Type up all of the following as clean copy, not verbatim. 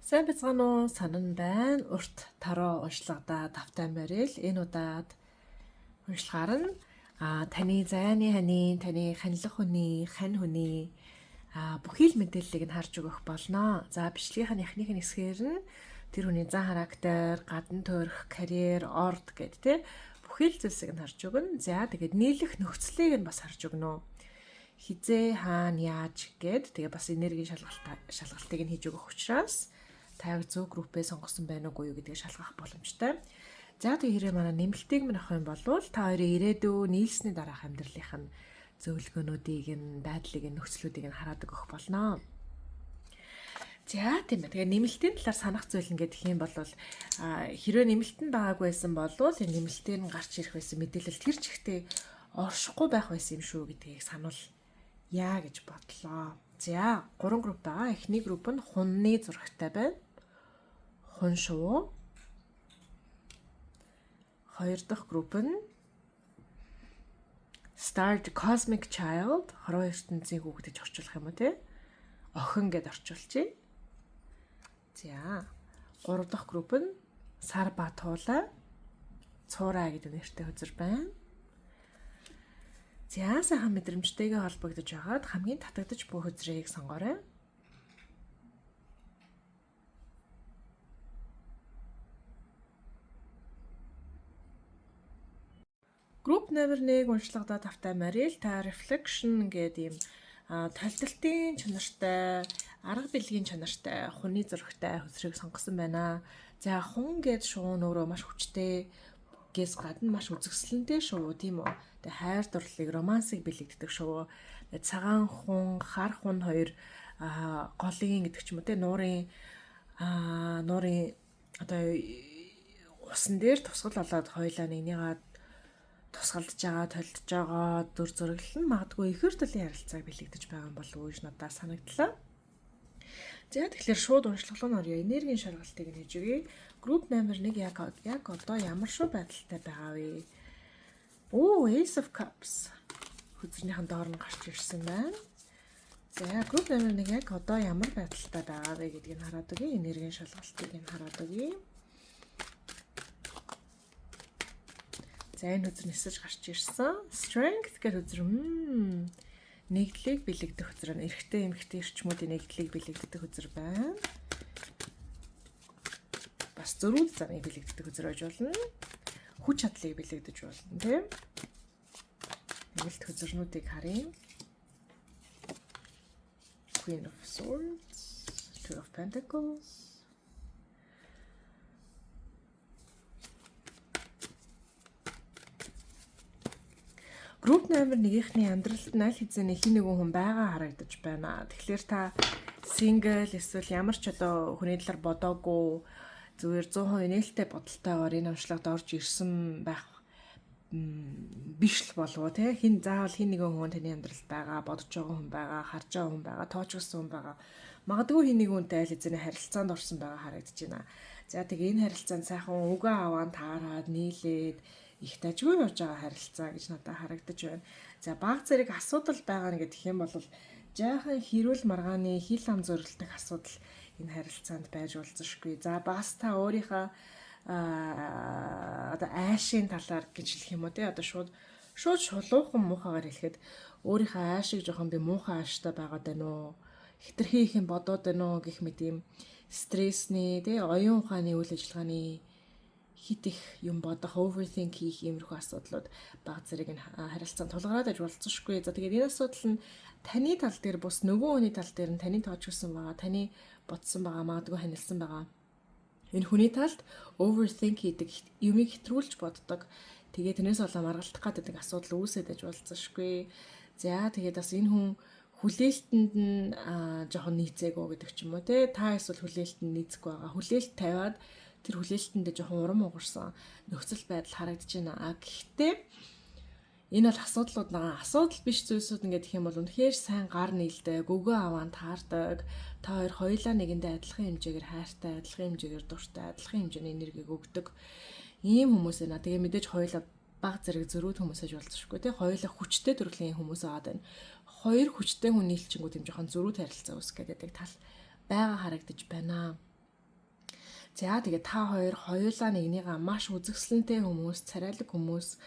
Сайн бацгаана уу? Санан байна. Урт таро уншлагадаа тавтай морил. Энэ удаад уншлагаар нь таны зайны ханы, таны ханилах хүний, хань хүний бүхий л мэдээллийг нь харж өгөх болно. За, бичлэгийнх нь эхнийх нь хэсгээр нь тэр хүний зан характер, гадна төрх, карьер, орд гэд тэ бүхий л зүйлсийг нь харж өгнө. За, тэгээд нийлэх нөхцөлийг нь бас харж өгнө. Хизээ, хаана, яаж гэд тэгээ бас энергийн шалгалтыг нь хийж өгөх учраас та яг зөв группээ сонгосон байна уугүй юу гэдгийг шалгах боломжтой. За, тэгээ хэрэг манай нэмэлтийг минь авах юм бол та хоёрын ирээдүй нийлсний дараах амьдралынх нь зөвлөгөөнүүдийг нь, байдлыг нь, нөхцлүүдийг нь хараад өгөх болно. За, тийм ээ. Тэгээ нэмэлтийн талаар санах зүйл ингээд гэх юм бол хэрвээ нэмэлт нь байгаагүй байсан бол энэ нэмэлтээр нь гарч ирэх байсан мэдээлэл тэр чигтээ оршихгүй байх байсан юм шүү гэдгийг сануул яа гэж бодлоо. За, 3 групп байгаа. Эхний групп нь хунны зурагтай байна. Хун шувуу. Хоёр дахь групп нь Star Cosmic Child, хорвоо ертөнцийн хүүхэд гэж орчуулах юм уу те? Охин гэд орчуулчих. За, гурав дахь групп нь сар ба туулай, цуурай гэдэг нэртэй хөзөр байна. За, сайхан мэдрэмжтэйгээ холбогдож байгаад хамгийн татагдаж буй хөзрийг сонгоорой. Групп номер 1 уншлагадаа тавтай морил. Та reflection гэдэг ийм толдолтын чанартай, арга бэлгийн чанартай, хуны зурагтай хөзрийг сонгосон байна. За, хун гээд шуун өөрөө маш хүчтэй гэс гадна маш үзэсгэлэнтэй шувуу, тийм үү? Тэгээ хайр дурлалыг, романсыг бэлэгддэг шувуу. Тэгээ цагаан хун, хар хун хоёр голын гэдэг ч юм уу те, нуурын одоо усан дээр тусгал болоод хоёлаа нэгнийгаа тусгалдж байгаа, толдож байгаа дүр зураглал нь магадгүй ихэр төрлийн харилцааг бэлэгдэж байгаа юм болов уу гэж надад санагдлаа. За, тэгэхээр шууд уншлага руу оръё. Энергийн шалгалтыг нь хийж өгье. Групп номер 1 яг одоо ямар шүү байдалтай байгаа вэ? Оо, Ace of Cups хөзрнийхэн доор нь гарч ирсэн байна. За, групп номер 1 яг одоо ямар байдалтай байгаа вэ гэдгийг нь хараад өгье. Энергийн шалгалтыг нь хараад өгье. За, энэ хөзөр нисэж гарч ирсэн. Strength гэх хөзөр. Нэгдлийг бэлэгдэх хөзөр нь эрэгтэй эмэгтэй эрчмүүдийн нэгдлийг бэлэгддэг хөзөр байна. Бас зөрүүл замыг бэлэгддэг хөзөр байж болно. Хүч чадлыг бэлэгдэж болно, тийм. Нэмэлт хөзөрнүүдийг харъя. Queen of Swords, Two of Pentacles. Групп номер 1-ийнхний амьдралд нь аль хэзээний хин нэгэн хүн байгаа харагдаж байна. Тэгэхээр та single эсвэл ямар ч одоо хүний талаар бодоогүй, зүгээр 100% нээлттэй бодолтойгоор энэ уншлагад орж ирсэн байх биш л болов уу те, хин заавал хин нэгэн хүн таны амьдралд байгаа, бодож байгаа хүн байгаа, харж байгаа хүн байгаа, тоочглосон хүн байгаа. Магадгүй хин нэгэн хүнтэй аль хэзээний харилцаанд орсон байгаа харагдаж байна. За, тэгээ энэ харилцаанд сайхан үгээ аваан таарад нийлээд их дажгүй явж байгаа харилцаа гэж надад харагдаж байна. За, баг зэрэг асуудал байгаа нь гэх юм бол жаахан хэрүүл маргааны хил ам зөрөлдөх асуудал энэ харилцаанд байж болзошгүй. За, бас та өөрийнхөө одоо аашийн талаар гэж хэлэх юм уу те, одоо шууд шууд шулуухан муухагаар хэлэхэд өөрийнхөө аашиг жоохон би муухай ааштай байгаад байна уу, хитрхи их юм бодоод байна уу гэх мэт юм стрессний те, оюун ухааны үйл ажиллагааны хит их юм бодох, overthink хийх иймэрхүү асуудлууд баг зэрэг энэ харилцаанд тулгараад аж болцсошгүй. За, тэгээд энэ асуудал нь таны тал дээр бус нөгөө хүний тал дээр нь таны тоочглосон байгаа, таны бодсон байгаа, магадгүй ханилсан байгаа. Энэ хүний талд overthink хийдэг, юмыг хэтрүүлж боддог. Тэгээ тэрнээс болоо маргалдах гэдэг асуудал үүсээд аж болцсошгүй. За, тэгээд бас энэ хүн хүлээлтэнд нь жоохон нийцээгүү гэдэг ч юм уу те. Та эсвэл хүлээлтэнд нийцэхгүй байгаа. Хүлээлт тавиад тэр хүлээлтэндээ жоохон урам угарсан нөхцөл байдал харагдаж байна. А гэхдээ энэ бол асуудлууд байгаа. Асуудал биш зүйлсүүд ингээд гэх юм бол үнэхээр сайн гар нийлдэг, өгөө аваан таардаг. Та хоёр хоёулаа нэгэндээ адилхан хэмжээгээр хайртай, адилхан хэмжээгээр дуртай, адилхан хэмжээний энергийг өгдөг ийм хүмүүс байна. Тэгээ мэдээж хоёулаа баг зэрэг зөрүүд хүмүүсэж болцсошгүй тий. Хоёулаа хүчтэй төрлийн хүмүүс аваад байна. Хоёр хүчтэй хүн нийлчингүүд юм жоохон зөрүүд харилцаа үүсгэх гэдэг тал байгаа харагдаж байна. За тэгээ та хоёр хоёулаа нэгнийгаа маш үзэсгэлэнтэй хүмүүс, царайлаг хүмүүс,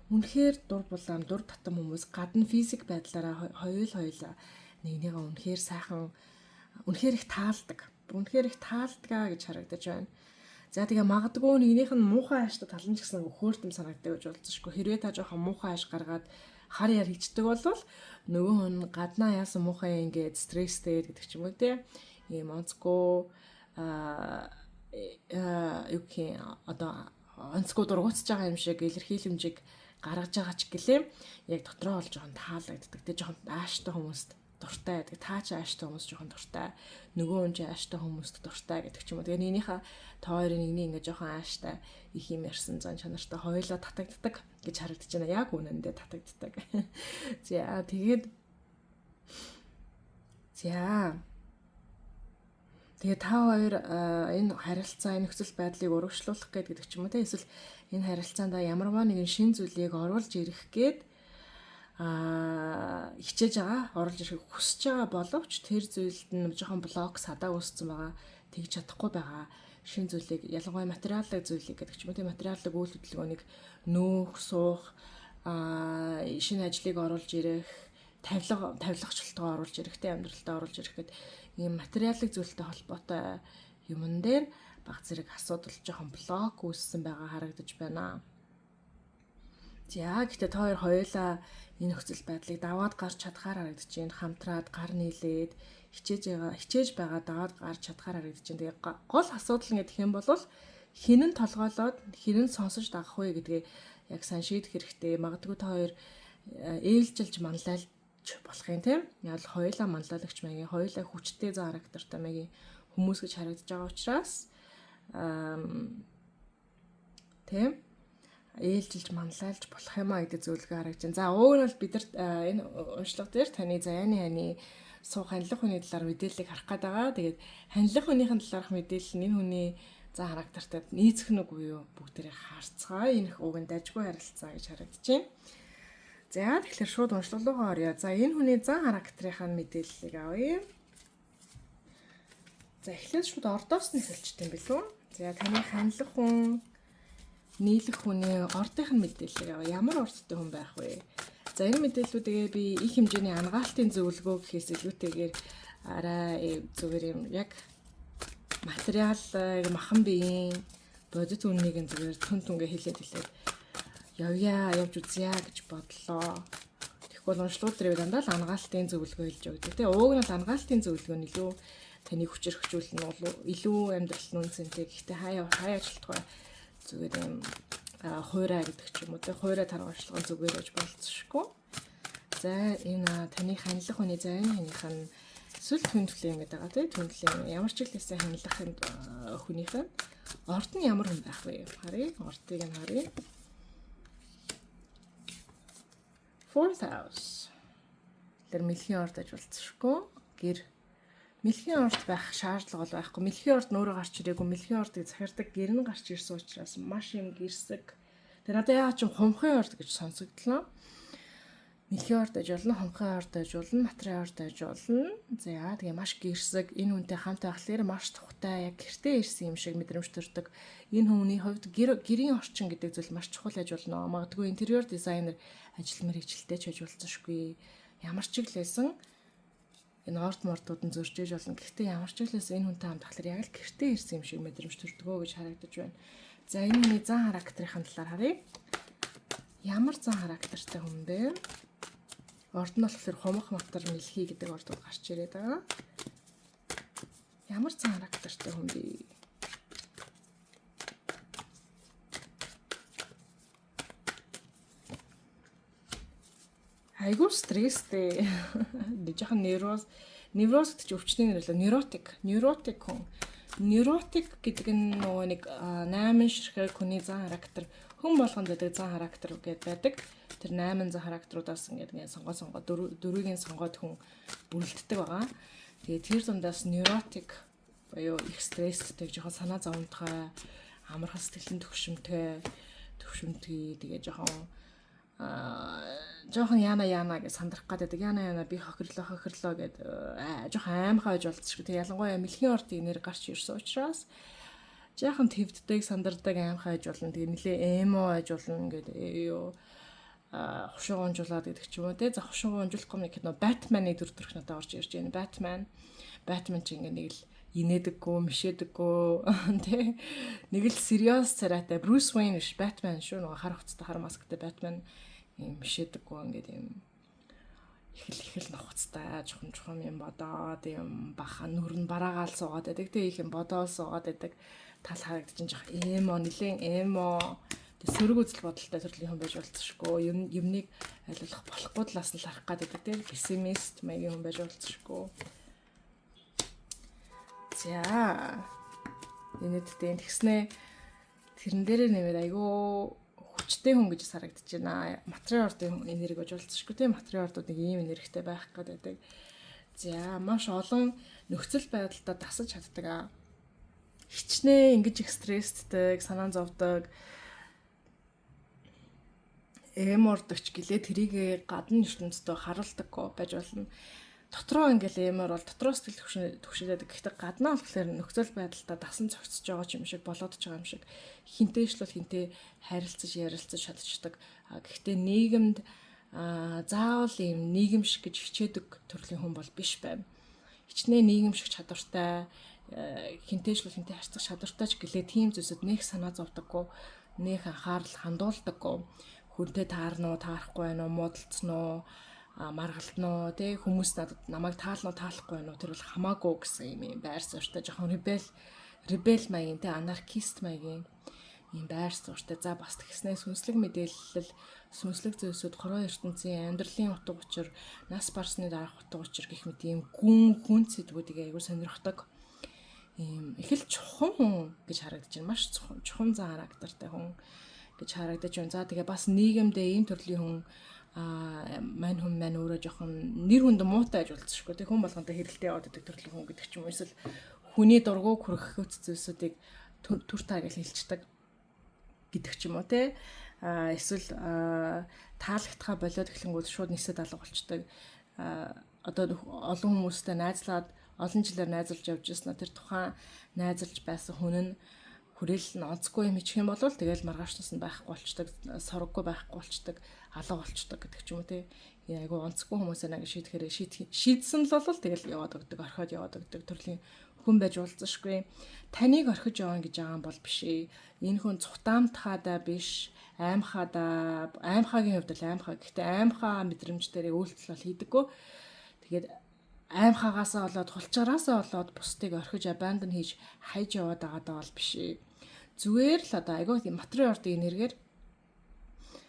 үнэхээр дур булаам, дур татам хүмүүс гадна физик байдлаараа хоёулаа нэгнийгаа үнэхээр сайхан, үнэхээр их таалдаг. Үнэхээр их таалдгаа гэж харагдаж байна. За тэгээ магадгүй нэгнийх нь муухай ааштай тал нь ч гэсэн хөөртөм санагддаг гэж болзошгүй. Хэрвээ та жоохон муухай ааш гаргаад хар яар хийчдэг бол нөгөө хүн гаднаа яасан муухай ингээд стресстэй гэдэг ч юм уу те. Ийм онцгүй юу гэх юм одоо онцгүй дургуутж байгаа юм шиг илэрхийлэмжийг гаргаж байгаа ч гэлээ яг дотроо бол жоохон таалагддаг. Тэ жоохон ааштай хүмүүст дуртай байдаг. Та ч ааштай хүмүүс жоохон дуртай. Нөгөө хүн ч ааштай хүмүүст дуртай гэдэг ч юм уу. Тэгээ нэгнийхээ та хоёрын нэгний ингээ жоохон ааштай их юм ярьсан зан чанартай хоёулаа татагддаг гэж харагдаж байна. Яг үнэндээ татагддаг. За тэгээд за тэгээ та хоёр энэ харилцаа, энэ нөхцөл байдлыг урагшлуулах гээд гэдэг ч юм уу те эсвэл энэ харилцаанд ямарваа нэгэн шин зүйлийг оруулж ирэх гээд хичээж байгаа, оруулж ирэхийг хүсэж байгаа боловч тэр зүйлд нь жоохон блок садаа үүссэн байгаа, тэгж чадахгүй байгаа. Шин зүйлийг, ялангуяа материаллык зүйлийг гэдэг ч юм уу те материаллык үйл хөдөлгөөнийг нөөх, суух, шинэ ажлыг оруулж ирэх, тавилгачлалтгаа оруулж ирэх, те амьдралтаа оруулж ирэх гээд ийм материаллык зүйлтэй холбоотой юмн дээр баг зэрэг асуудал жоохон блок үүссэн байгаа харагдаж байна. За гэхдээ та хоёр хоёулаа энэ нөхцөл байдлыг даваад гарч чадхаар харагдаж байна. Хамтраад гар нийлээд хичээж байгаа даваад гарч чадхаар харагдаж байна. Тэгээ гол асуудал нь гэх юм бол хэн нь толгойлоод хэн нь сонсож дагах вэ гэдгээ яг сайн шийдэх хэрэгтэй. Магадгүй та хоёр ээлжилж манлайлж болох юм тийм. Яг л хоёулаа манлайлагч маягийн, хоёулаа хүчтэй зан характертай маягийн хүмүүс гэж харагдаж байгаа учраас тийм ээлжилж манлайлж болох юм а гэдэг зөвлөгөө харагдаж байна. За уг нь бол бид нар энэ уншлага дээр таны заяаны ханы суух ханилах хүний талаар мэдээллийг харах гээд байгаа. Тэгээд ханилах хүнийхэн талаарх мэдээлэл нь энэ хүний зан характертай нийцэх нь үгүй юу бүгдээрээ харцгаая. Энэ их уг нь дажгүй харилцаа гэж харагдаж байна. За тэгэхээр шууд уншлага руугаа оръё. За энэ хүний зан характерынхаа мэдээллийг авъя. За эхлээд шууд ордоос нь эхэлчихсэн юм билүү? За таны ханилах хүн нийлэх хүний ордынх нь мэдээллийг авъя. Ямар ордтой хүн байх вэ? За энэ мэдээллүүдээ би их хэмжээний ангаалтын зөвлөгөө гэхээс илүүтэйгээр арай зүгээр юм яг материал махан биеийн бодит үннийг нь зүгээр түн түнгээ хэлээд явъя, явж үзье гэж бодлоо. Тэгэхгүй бол уншлууд дээр дандаа л ангаалтын зөвлөгөө хэлж өгдөг. Тэ ууг нь бол ангаалтын зөвлөгөө нь илүү таны хүчээр хөгжүүлнэ бол илүү амьдрал нь үнцэнтэй. Гэхдээ хаяа ажилтгаа зүгээр юм хуурай гэдэг ч юм уу тэ хуурай тарга уншлагын зүгээр гэж болцсошгүй. За энэ таны ханилах хүний за энэ ханых нь эсвэл түндлэн гэдэг байгаа тий түндлэн ямар ч хэлээсээ ханилах хүнийх нь орд нь ямар хүн байх вэ? Харъя. Ордыг нь харъя. Fourth house. Тэр мэлхийн орд аж болцсошгүй. Гэр мэлхийн орд байх шаардлага бол байхгүй. Мэлхийн орд нөөрэ гарч ирээгүй. Мэлхийн ордыг захирдаг гэр нь гарч ирсэн учраас маш юм гэрсэг. Тэр надад яагаад ч юм хумхын орд гэж сонсогдлоо. Мэлхийн орд аж болно, хумхын орд аж болно, матрын орд аж болно. За тэгээ маш гэрсэг. Энэ хүнтэй хамт байхлаар маш тухтай яг гэртээ ирсэн юм шиг мэдрэмж төрдөг. Энэ хүний хувьд гэрийн орчин гэдэг зүйл маш чухал аж болно. Магадгүй интерьер дизайнер ажил мэргэжилтэй ч аж болцсошгүй. Ямар ч иглээсэн энэ орд мордууд нь зөрж иж болно. Гэхдээ ямар ч иглээс энэ хүнтэй хамт байхлаар яг л гэртээ ирсэн юм шиг мэдрэмж төрдгөө гэж харагдаж байна. За энэ хүний зан характерын талаар харъя. Ямар зан характертай хүн бэ? Орд нь болохоор хумх матар мэлхий гэдэг ордууд гарч ирээд байгаа. Ямар зан характертай хүн бэ? Айгуу стресстэй. Нэг жоохон невроз гэдэг чинь өвчний нэр лөө neurotic хүн. Neurotic гэдэг нь нөгөө нэг 8 ширхэг хүний зан характер хүн болгонд байдаг зан характер гэдээ байдаг. Тэр 8 зан характеруудаас ингээд ингээд сонгоо дөрвийг нь сонгоод хүн бүрэлддэг байгаа. Тэгээ тэр дундаас neurotic буюу их стресстэй, жоохон санаа зовнотгой, амархан сэтгэлийн төвшөмтгий тэгээ жоохон яана гэж сандрах гад байдаг. Яана би хохирлоо гэд жоохон аймхай байж болцсохгүй. Тэгээ ялангуяа мэлхийн ордын нэр гарч ирсэн учраас Жаахан твддэг, сандардаг, аимхай аж болно. Тэгээ нилээ emo аж болно ингээд ёо хушуу гонжуулаад гэдэг ч юм уу те. За, хушуу гонжуулахгүй нэг кино Батманы дүр төрх надад орж ирж байна. Батман ч ингээ нэг л инээдэггүй, мишээдэггүй те. Нэг л serious царайтай Брюс Уэйн биш, Батман шүү. Нөгөө хар хувцастай, хар масктай Батман юм мишээдэггүй, ингээд юм их л их л нухацтай, чухам чухам юм бодоод, юм баха нүр нь бараагаал суугаад байдаг те, их юм бодоол суугаад байдаг тал харагдчихин. Жоох emo, нилээн emo. Тэг сөрөг үзэл бодолтой төрлийн хүн байж болцсошгүй, юм юмныг аль болох болохгүй талаас нь л харах гэдэг те, pessimist маягийн хүн байж болцсошгүй. За, энэ тэгснэ тэрэн дээрээ нэмээд айгүй хүчтэй хүн гэж харагдаж байна. Матрын ордын энерги гэж болцсошгүй те, матрын ордууд нэг ийм энергитэй байх гэдэг. За, маш олон нөхцөл байдалтай дасаж чаддаг аа. Хичнээн ингэж их стресстэй, санаа зовдөг, emo рдогч гэлээ тэрийг гадна ертөнцийн харуулдаггүй байж болно. Дотроо ингээл emo р бол дотроо сэтгэл түгшүүлээд, гэхдээ гаднаа болохоор нөхцөл байдалтай дасан зохицож байгаа юм шиг, болоод ч байгаа юм шиг хинтээ шлол хинтээ харилцаж ярилцаж чадчихдаг. Гэхдээ нийгэмд заавал ийм нийгэм шиг гэж хичээдэг төрлийн хүн бол биш байв. Хичнээн нийгэм шиг чадвартай, хинтээ шлол хинтээ харьцах чадвартай ч гэлээ тийм зүйлсэд нэг санаа зовдоггүй, нэг анхаарал хандуулдаггүй. Хүнтэй таарна уу, таарахгүй байна уу, муудалцсан уу, маргалдана уу, тэ, хүмүүс надад намайг таална уу, таалахгүй байна уу, тэр бол хамаагүй гэсэн юм байр суурьтай, жоохон rebel маягийн тэ, анархист маягийн юм байр суурьтай. За, бас тэгснээ сүнслэг мэдээлэл, сүнслэг зүйлсүүд, хорвоо ертөнцийн амьдралын утга учир, нас барсны дараах утга учир гэх мэт ийм гүн хүн сэдвүүдийг айгүй сонирхдог. Ийм их л чухам хүн гэж харагдаж байна. Маш чухам зан характертай хүн гэж харагдаж байна. За, тэгээ бас нийгэмдээ ийм төрлийн хүн мань хүн маань өөрөө жоохон нэр хүнд муутай аж болцсошгүй. Тэг хүн болгонтой хэрэлдээ яваад байдаг төрлийн хүн гэдэг ч юм уу, эсвэл хүний дургуг хүрэх зүйлсүүдийг түр таа гэж хэлчихдэг гэдэг ч юм уу те. Эсвэл таалагдхаа болоод эхлэнгүүд шууд нисэд алга болчдөг. Одоо олон хүмүүстэй найзлаад, олон жилээр найзалж явж ирсэн, тэр тухайн найзалж байсан хүн нь хүрээл нь онцгүй юм ичих юм бол тэгэл маргаашнаас нь байхгүй болчдөг, сороггүй байхгүй болчдөг, алга болчдөг гэдэг ч юм уу те. Айгу онцгүй хүмүүсээ нэг шийдэхээр шийдсэн л бол тэгэл яваад өгдөг, орхиод яваад өгдөг төрлийн хүн байж уулзашгүй. Таныг орхиж явна гэж байгаа юм бол биш ээ. Энэ хүн цутаамтхаадаа биш, аймхаадаа, аймхаагийн хувьд л аймхаа. Гэхдээ аймхаа мэдрэмж дээрээ үйлдэл бол хийдэггүй. Тэгээд аймхаагаасаа болоод, хулчаараасаа болоод бусдыг орхиж, abandon хийж, хайж яваад байгаадаа бол биш ээ. Зүгээр л одоо айгүй тийм матрын ордын энергиэр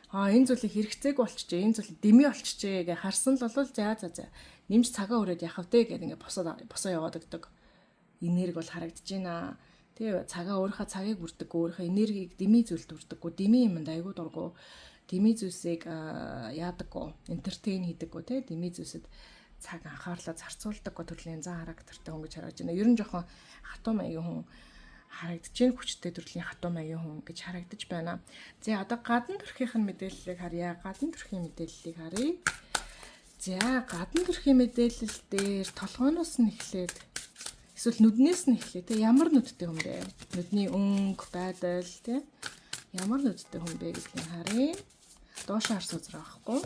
энэ зүйлийг хэрэгцээг болчихжээ, энэ зүйл дэмий болчихжээ гэж харсан л бол за за за нэмж цагаа өрөөд явах вэ гэдэг ингээ босоо босоо яваад өгдөг энерги бол харагдаж байна. Тэгээ цагаа, өөрийнхөө цагийг бүрдэг, өөрийнхөө энергийг дэмий зүйлд бүрдэггүй, дэмий юмд айгүй дургу, дэмий зүйлсийг яадаггүй, entertain хийдэггүй те, дэмий зүйлсэд цаг анхаарлаа зарцуулдаггүй төрлийн зан характертай хүн гэж харагдаж байна. Ер нь жоохон хатуу маягийн хүн харагдаж байна. Хүчтэй төрлийн хатуу маягийн хүн гэж харагдаж байна. За, одоо гадна төрхийнх нь мэдээллийг харъя. Гадна төрхийн мэдээллийг харъя. За, гадна төрхийн мэдээлэл дээр толгойноос нь эхлээд эсвэл нүднээс нь эхлэе те, ямар нүдтэй хүн бэ? Нүдний өнгө, байдал те, ямар нүдтэй хүн бэ гэдгийг харъя. Доош харс үзрээ байхгүй.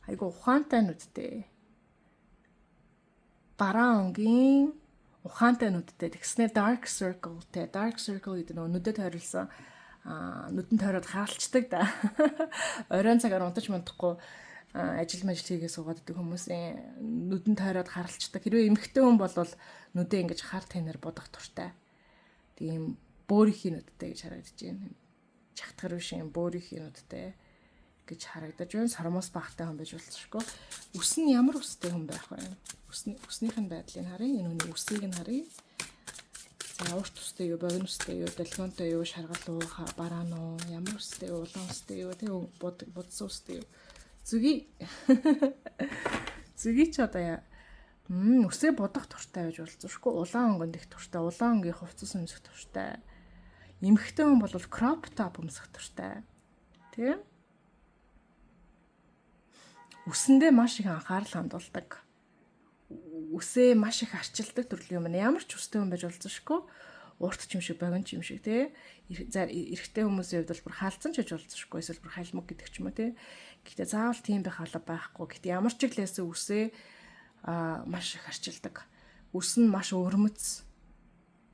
Айгу ухаантай нүдтэй. Бараан өнгийн ухаантай нүдтэй. Тэгснээр dark circle те. Dark circle гэдэг нөгөө нүдэд тойруулсан, нүдэн тойроод хаалчдаг да. Оройн цагаар унтаж мунтахгүй ажил мажил хийгээ суугаад байдаг хүмүүсийн нүдэн тойроод харалчдаг. Хэрвээ эмэгтэй хүн бол нүдээ ингэж хар танаар будах туртай. Тийм бөөрийн нүдтэй гэж харагдаж байна. Чагтгар биш юм, бөөрийн нүдтэй гэж харагдаж байна. Сормоос багтай хүн байж болцсошгүй. Үс нь ямар үстэй хүн байх вэ? Үснийх нь байдлыг харъя. Энэ хүний үсийг нь харъя. За, урт үстэй юу, богино үстэй юу, долгионтой юу, шаргал уу, бараан уу, ямар үстэй юу, улаан үстэй юу, тэг будсан үстэй юу. Зүгий. Зүгий ч одоо яа. Үсээ будах туртай байж болцсошгүй. Улаан өнгөнд их туртай, улаан өнгийн хувцас өмсөх туртай. Эмэгтэй хүн бол crop top өмсөх туртай. Тийм? Үсэндээ маш их анхаарал хандуулдаг. Үсээ маш их арчилдаг төрлийн юм. Ямар ч үстэй хүн байж болзошгүй. Урт ч юм шиг, богино ч юм шиг тий. За, эрэгтэй хүмүүсийн хувьд бол бүр халзан ч гэж болзошгүй, эсвэл бүр халимаг гэдэг ч юм уу тий. Гэхдээ заавал тийм байх алба байхгүй. Гэхдээ ямар ч иглээс үсээ маш их арчилдаг. Үс нь маш өвөрмөц,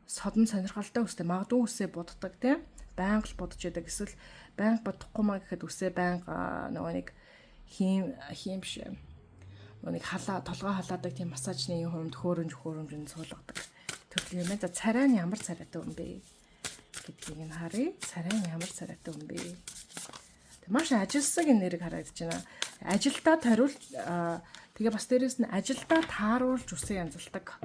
содон сонирхолтой үстэй. Магадгүй үсээ буддаг тий. Байнга л будаж яадаг, эсвэл байнга будахгүй маа гэхэд үсээ байнга нөгөө нэг хийм хийм биш, нөгөө нэг халаа толгой халаадаг тийм массажны юм хүмд хөөрөмж хөөрөмжөнд суулгадаг төрлийн юм байна. За, царай нь ямар царайтай юм бэ гэдгийг нь харъя. Царай нь ямар царайтай юм бэ? Тэг маш ажилсаг энэ нэрийг харагдаж байна. Ажилдаа тариул, тэгээ бас дээрэс нь ажилдаа тааруулж үсээ янзалдаг.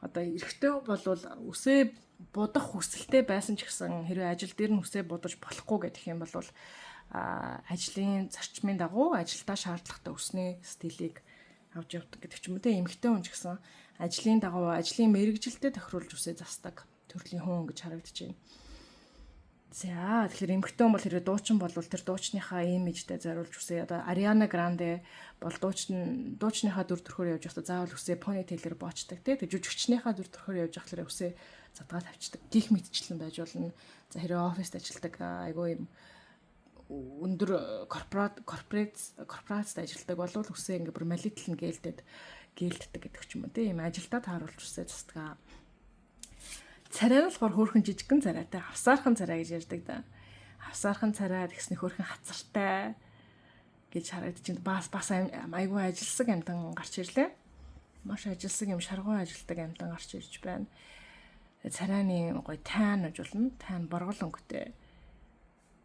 Одоо эрэгтэй болвол үсээ будах хүсэлтэй байсан ч гэсэн хэрвээ ажил дээр нь үсээ будаж болохгүй гэх юм бол ажлын зарчмын дагуу ажилдаа шаардлагатай үсний стилийг авч явдаг гэдэг ч юм уу те. Эмэгтэй хүн ч гэсэн ажлын дагуу, ажлын мэргэжилтэд тохируулж үсээ засдаг төрлийн хүн гэж харагдаж байна. За, тэгэхээр эмэгтэй хүн бол хэрвээ дуучин бол тэр дуучныхаа имижтэй зориулж үсээ, одоо Ариана Гранде бол дуучныхаа дүр төрхөөр явж байхдаа заавал үсээ ponytail ээр боочдаг тий. Тэг жүжигчнийхаа дүр төрхөөр явж байхлаараа үсээ задгаа тавьчихдаг. Гэх мэтчлэн байж болно. За, хэрвээ оффист ажилладаг, айгүй юм өндөр корпорацид ажилладаг бол үсээ ингээ бүр малитл нь гэлдэд гэлддэг гэдэг ч юм уу тийм ажилдаа тааруулж үсээ засдаг. Царай нь болохоор хөөрхөн жижигхэн царайтай, авсаархан царай гэж ярьдаг да. Авсаархан царай тэгсний хөөрхөн хацартай гэж харагдаж байна. Бас айгүй ажилсаг амьтан гарч ирлээ. Маш ажилсаг юм, шаргуу ажилдаг амьтан гарч ирж байна. Царайны гоё tan гэж болно. Tan боргол өнгөтэй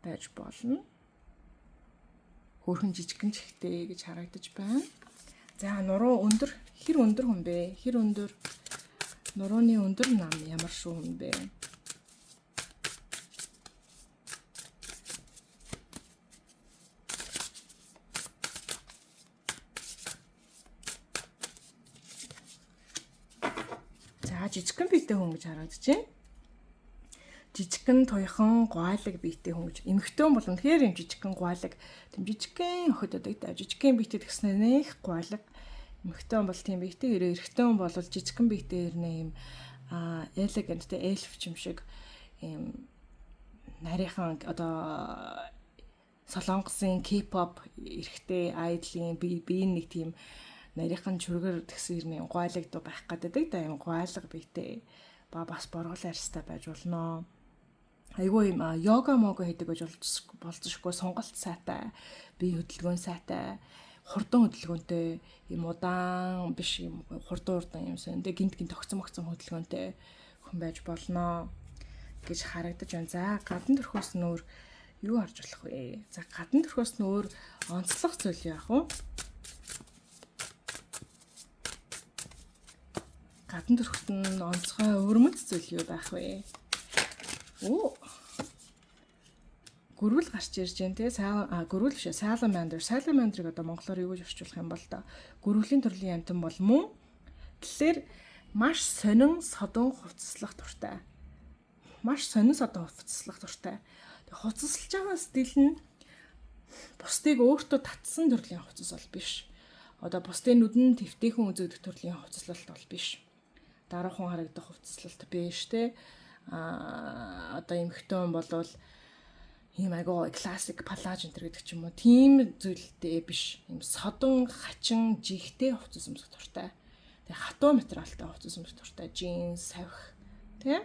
байж болно. Хөөрхөн жижигхэн чихтэй гэж харагдаж байна. За, нуруу өндөр, хэр өндөр хүн бэ? Хэр өндөр, нурууны өндөр нам ямар шүү хүн бэ? За, жижигхэн биетэй хүн гэж харагдаж байна. Жижигхэн, туяхан, гуайлаг биетэй хүн гэж. Эмэгтэй хүн бол үнэхээр юм жижигхэн, гуайлаг, тийм жижигхэн охид байдаг да. Жижигхэн биетэй гэснээр нэх гуайлаг. Эмэгтэй хүн бол тийм биетэй, эрэгтэй хүн бол жижигхэн биетэй ирнэ юм elegant те, эльф юм шиг юм нарийнхан, одоо Солонгосын K-pop эрэгтэй idol-ын бие бие нэг тийм нарийнхан чүргэр тэгсэн ирнэ гуайлаг дуу байх гэдэг да, юм гуайлаг биетэй ба бас боргол арьстай байж болно. Айгүй юм йога мого хийдэг гэж болзошгүй, сонголт сайтай, бие хөдөлгөөн сайтай, хурдан хөдөлгөөнтэй, юм удаан биш, юм хурдан хурдан юм сон. Тэгээ гинт гинт огцон огцон хөдөлгөөнтэй хүн байж болно гэж харагдаж байна. За, гадна төрхөөс нь өөр юу харж болох вэ? За, гадна төрхөөс нь өөр онцлог зүйл яах вэ? Гадна төрхөд нь онцгой өвөрмөц зүйл юу байх вэ? Оо. Гөрвөл гарч ирж байна те. Гөрвөл биш, salamander. Salamander-ыг одоо монголоор юу гэж орчуулах юм бол доо? Гөрвөлийн төрлийн амьтан бол мөн. Тэгэхээр маш сонин содон хувцаслах дуртай. Маш сонин содон хувцаслах дуртай. Тэг хувцаслаж байгаа стил нь бусдыг өөртөө татсан төрлийн хувцас бол биш. Одоо бусдын нүдэн твтэйхэн үзэгдэх төрлийн хувцаслалт бол биш. Даруухан харагдах хувцаслалт биш те. Одоо эмэгтэй хүн болвол ийм айгуу классик палаж энэ гэдэг ч юм уу, тийм зүйлтэй биш. Ийм содон хачин жигтэй хувцас өмсөх дуртай. Тэгээ хатуу материалтай хувцас өмсөх дуртай. Джинс, савх тий.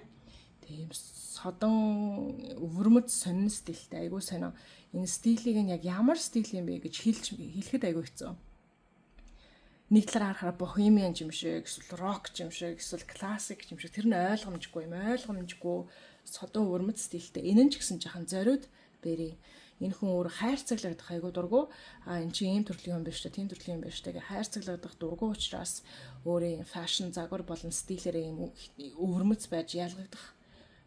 Тийм содон өвөрмөц сонин стилтэй, айгуу сонио. Энэ стилийг нь яг ямар стил юм бэ гэж хэлж хэлэхэд айгуу хэцүү. Нэг талаар харахаар бохемиан юм шиг, эсвэл рок юм шиг, эсвэл классик юм шиг, тэр нь ойлгомжгүй юм, ойлгомжгүй содон өвөрмөц стилтэй. Энэ нь ч гэсэн жахан зориуд бэрий. Энэ хүн өөр хайрцаглагдах айгуу дургу. А эн чинь ийм төрлийн хүн биш үү, тийм төрлийн хүн биш үү гэх хайрцаглагдах дургу учраас өөрийн fashion загвар болон стилээрээ ийм өвөрмөц байж ялгагдах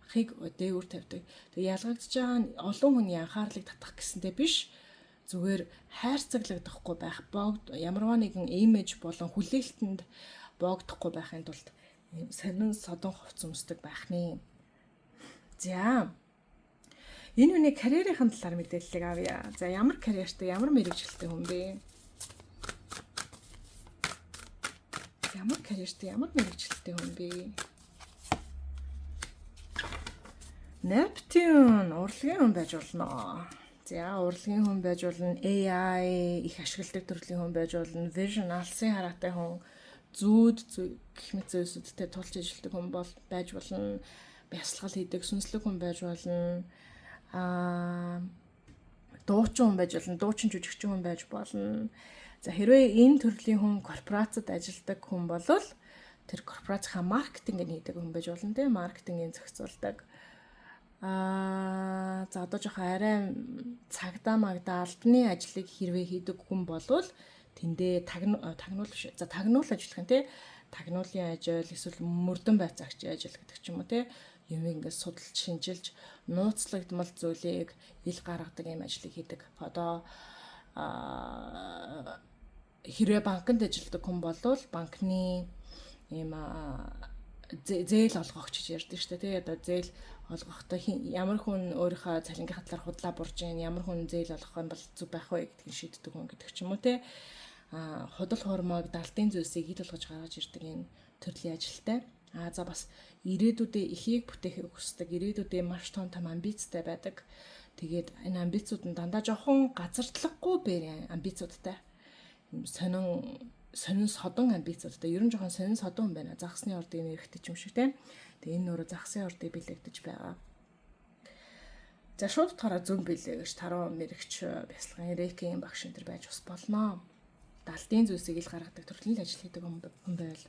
хыг дээгүүр тавьдаг. Тэгээ ялгагдж байгаа нь олон хүний анхаарлыг татах гэсэнтэй биш, зүгээр хайрцаглагдахгүй байх, боогд ямарваа нэгэн имиж болон хүлээлтэнд боогдохгүй байхын тулд сонин содон хувцас өмсдөг байх нэ. За, энэ хүний карьерийн талаар мэдээллийг авъя. За, ямар карьертэй, ямар мэргэжилтэй хүн бэ? Ямар карьертэй, ямар мэргэжилтэй хүн бэ? Neptune урлагийн хүн байж болно. За, урлагийн хүн байж болно, AI их ашигладаг төрлийн хүн байж болно, vision алсын хараатай хүн, зүүд гэх мэт зүйлсүүдтэй тулж ажилладаг хүн бол байж болно, бясалгал хийдэг сүнслэг хүн байж болно. Дуучин хүн байж болно, дуучин жүжигчин хүн байж болно. За, хэрвээ энэ төрлийн хүн корпорацид ажилладаг хүн бол тэр корпорацийнхаа маркетинг хийдэг хүн байж болно, тийм, маркетингийн зохицуулдаг. За, одоо жоохон арай цагдаа магдаа албаны ажлыг хэрвээ хийдэг хүн болвол тэндээ тагнуул биш. За, тагнуул ажиллах юм, те. Тагнуулын ажил эсвэл мөрдөн байцаагчийн ажил гэдэг ч юм уу, те. Юмыг ингээд судалж, шинжилж, нууцлагдмал зүйлийг ил гаргадаг юм ажлыг хийдэг. Одоо хэрвээ банкнд ажилладаг хүн болвол банкны ийм зээл олгогч гэж ярьдаг шүү дээ, тий. Одоо зээл олгохдоо ямар хүн өөрийнхөө цалингийн талаар худлаа бурж гин, ямар хүн зээл олгох юм бол зөв байх вэ гэдгийг шийддэг хүн гэдэг ч юм уу, тий. Худал хуурмааг, далдын зүйлсийг ил болгож гаргаж ирдэг энэ төрлийн ажилтай. За, бас ирээдүйдээ ихийг бүтээхийг хүсдэг, ирээдүйдээ маш том том амбицтай байдаг. Тэгээд энэ амбицууд нь дандаа жоохон газардлагагүй бэр амбицуудтай. Сонин сонин содон амбицуудтай. Ер нь жоохон сонин содон хүн байна. Загасны ордыг нэрхтэж юм шиг, те. Тэгээ энэ өөрөө загсын ордыг бэлэгдэж байгаа. За, шууд утгаараа зөв билээ гэж таруу мэрэгч, бясалгын, рейкийн багш энэ төр байж бас болно. Далдын зүйлсийг ил гаргадаг төрлийн ажил хийдэг хүн байвал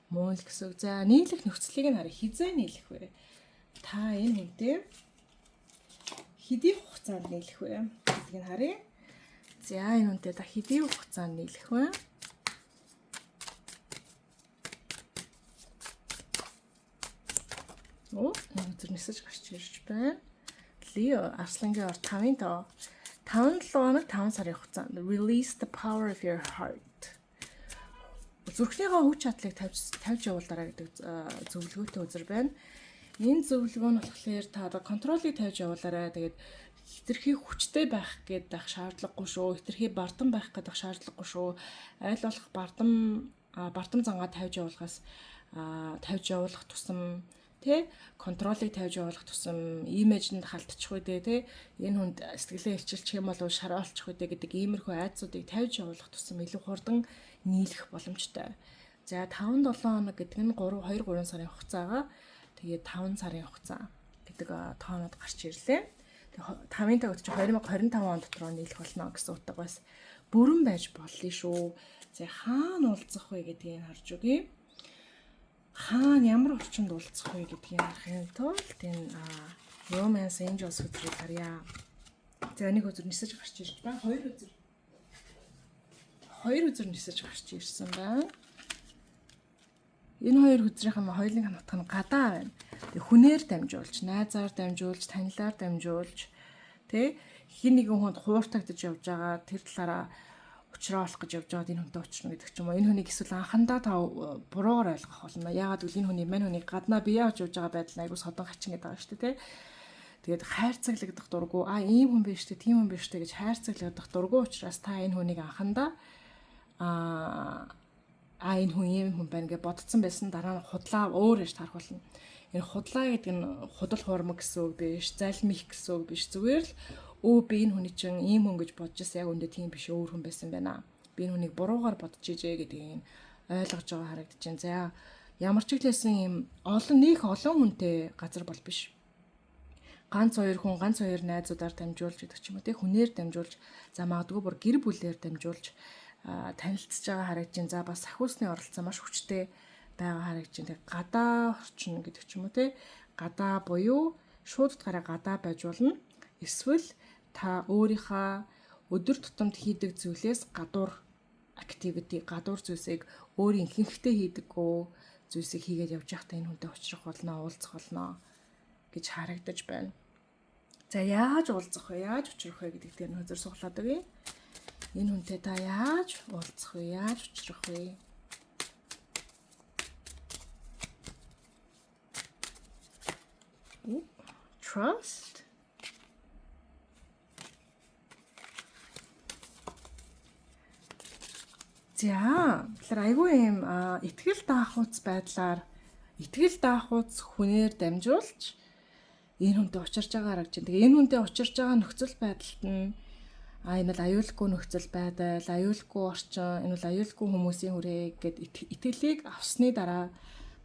мөн л гэсэн үг. За, нийлэх нөхцөлийг нь харъя. Хизээ нийлэх вэ? Та энэ хүнтэй хэдий хугацаанд нийлэх вэ гэдгийг нь харъя. За, энэ хүнтэй та хэдий хугацаанд нийлэх вэ? Оо, энэ үзэр нисэж гарч ирж байна. Leo, Арслангийн ор 5-ын тоо. 5-7 хоног 5 сарын хугацаанд release the power of your heart. Зүрхнийхөө хүч чадлыг тавьж тавьж явуулаарай гэдэг зөвлөгөөтэй үзэр байна. Энэ зөвлөгөө нь болохоор та одоо control ыг тавьж явуулаарай. Тэгээд хэтэрхий хүчтэй байх гэдэг шаардлагагүй шүү. Хэтэрхий бардам байх гэдэг шаардлагагүй шүү. Аль болох бардам бардам зангаа тавьж явуулахаас, тавьж явуулах тусам, тэ, control ыг тавьж явуулах тусам имижэнд халтчих үү, тэ, энэ хүнд сэтгэлээ илчилчих юм бол шаруулчих үү гэдэг иймэрхүү айдсуудыг тавьж явуулах тусам илүү хурдан нийлэх боломжтой. За, 5 7 хоног гэдэг нь 3 2 3 сарын хугацаагаа, тэгээд 5 сарын хугацаа гэдэг тоонууд гарч ирлээ. Тэгээ 5-ын тагт чи 2025 он дотор нийлэх болно гэсэн утга бас бүрэн байж боллоо шүү. За, хаана уулзах вэ гэдгийг харж өгье. Хаана, ямар орчинд уулзах вэ гэдгийг харахын тулд энэ Romance Angels хөзрийг харъя. За, нэг хөзөр нисэж гарч ирж байна. Хоёр хөзөр нисэж гарч ирсэн байна. Энэ хоёр хөзрийнх нь хоёулын утга нь гадаа байна. Тэг хүнээр дамжуулж, найзаар дамжуулж, танилаар дамжуулж, тэ, хэн нэгэн хүнд хууртагдаж явж байгаа, тэр талаараа учраа олох гэж явж байгаад энэ хүнтэй учрна гэдэг ч юм уу. Энэ хүнийг эсвэл анхандаа та буруугаар ойлгох болно. Яагаад гэвэл энэ хүний, мань хүнийг гаднаа бие авч явж байгаа байдал нь айгүй содон хачин гэдэг байгаа шүү дээ, тэ. Тэгээд хайрцаглагдах дургу, а, ийм хүн биш үү, тийм хүн биш үү гэж хайрцаглагдах дургу учраас та энэ хүнийг анхандаа а энэ хүн ийм хүн байна гэж бодцсон байсан, дараа нь худлаа өөр ээж тарах болно. Энэ худлаа гэдэг нь худал хуурмаг гэсэн үг биш, залмих гэсэн үг биш. Зүгээр л өө, би энэ хүний чинь ийм хүн гэж бодож байсан, яг үндэ тийм биш, өөр хүн байсан байна. Би энэ хүнийг буруугаар бодож ижээ гэдгийг ойлгож байгаа харагдаж байна. За, ямар ч хэлсэн ийм олон нөх олон хүнтэй газар бол биш. Ганц хоёр хүн, ганц хоёр найзуудаар дамжуулж гэдэг ч юм уу, тэг хүнээр дамжуулж, за, магадгүй бүр гэр бүлээр дамжуулж танилцж байгаа харагдаж байна. За, бас сахиусны оролцоо маш хүчтэй байгаа харагдаж байна. Тэг гадаа орчин гэдэг ч юм уу, те, гадаа буюу шууд утгаараа гадаа байж болно. Эсвэл та өөрийнхөө өдөр тутамд хийдэг зүйлээс гадуур activity, гадуур зүйлсийг, өөрийн ихэнхдээ хийдэггүй зүйлсийг хийгээд явж байхдаа энэ хүнтэй уулзах болно, уулзах болно гэж харагдаж байна. За, яаж уулзах вэ? Яаж учрах вэ гэдэг дээр нь хөзөр суглаад өгье. Энэ хүнтэй та яаж уулзах вэ? Яаж учрах вэ? Trust. За, тэгэхээр айгүй юм итгэл даахуйц байдлаар, итгэл даахуйц хүнээр дамжуулж энэ хүнтэй учирч байгаа харагдаж байна. Тэгээ энэ хүнтэй учирч байгаа нөхцөл байдалд нь энэ бол аюулгүй нөхцөл байдал, аюулгүй орчин, энэ бол аюулгүй хүмүүсийн хүрээ гэд итгэлийг авсны дараа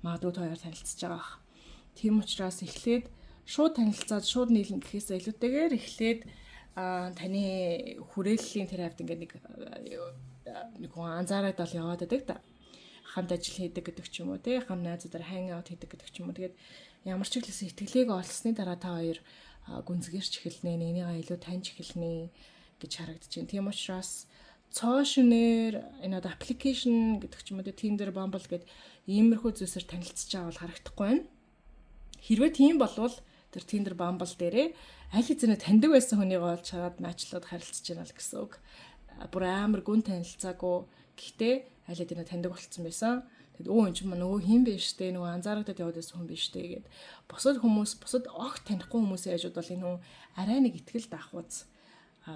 магадгүй та хоёр танилцж байгаа бах. Тийм учраас эхлээд шууд танилцаад шууд нийлнэ гэхээс илүүтэйгээр эхлээд таны хүрээллийн тэр хавьд ингээд нэг хүн анзаараад бол яваад байдаг та. Хамт ажил хийдэг гэдэг ч юм уу, тий, хамт найзуудаар hang out хийдэг гэдэг ч юм уу. Тэгээд ямар ч хэлсэн итгэлийг олсны дараа та хоёр гүнзгийрч эхэлнэ, нэгнийгээ илүү таньж эхэлнэ гэж харагдаж байна. Тийм учраас цоо шинээр энэ одоо application гэдэг ч юм уу, Tinder, Bumble гэд иймэрхүү зүйлсээр танилцж байгаа бол харагдахгүй байна. Хэрвээ тийм болвол тэр Tinder, Bumble дээрээ аль хэзээ таньдаг байсан хүнийг олж хараад match лаад харилцаж байна л гэсэн үг. Бүр амар гүн танилцаагүй. Гэхдээ аль хэдийнэ таньдаг болцсон байсан. Тэгэд өө, энэ ч юм нөгөө хин биш те, нөгөө анзаарагдаад яваад байсан хүн биш те гэд бусад хүмүүс, бусад огт танихгүй хүмүүсийн хажууд бол энэ хүн арай нэг итгэл даахуйц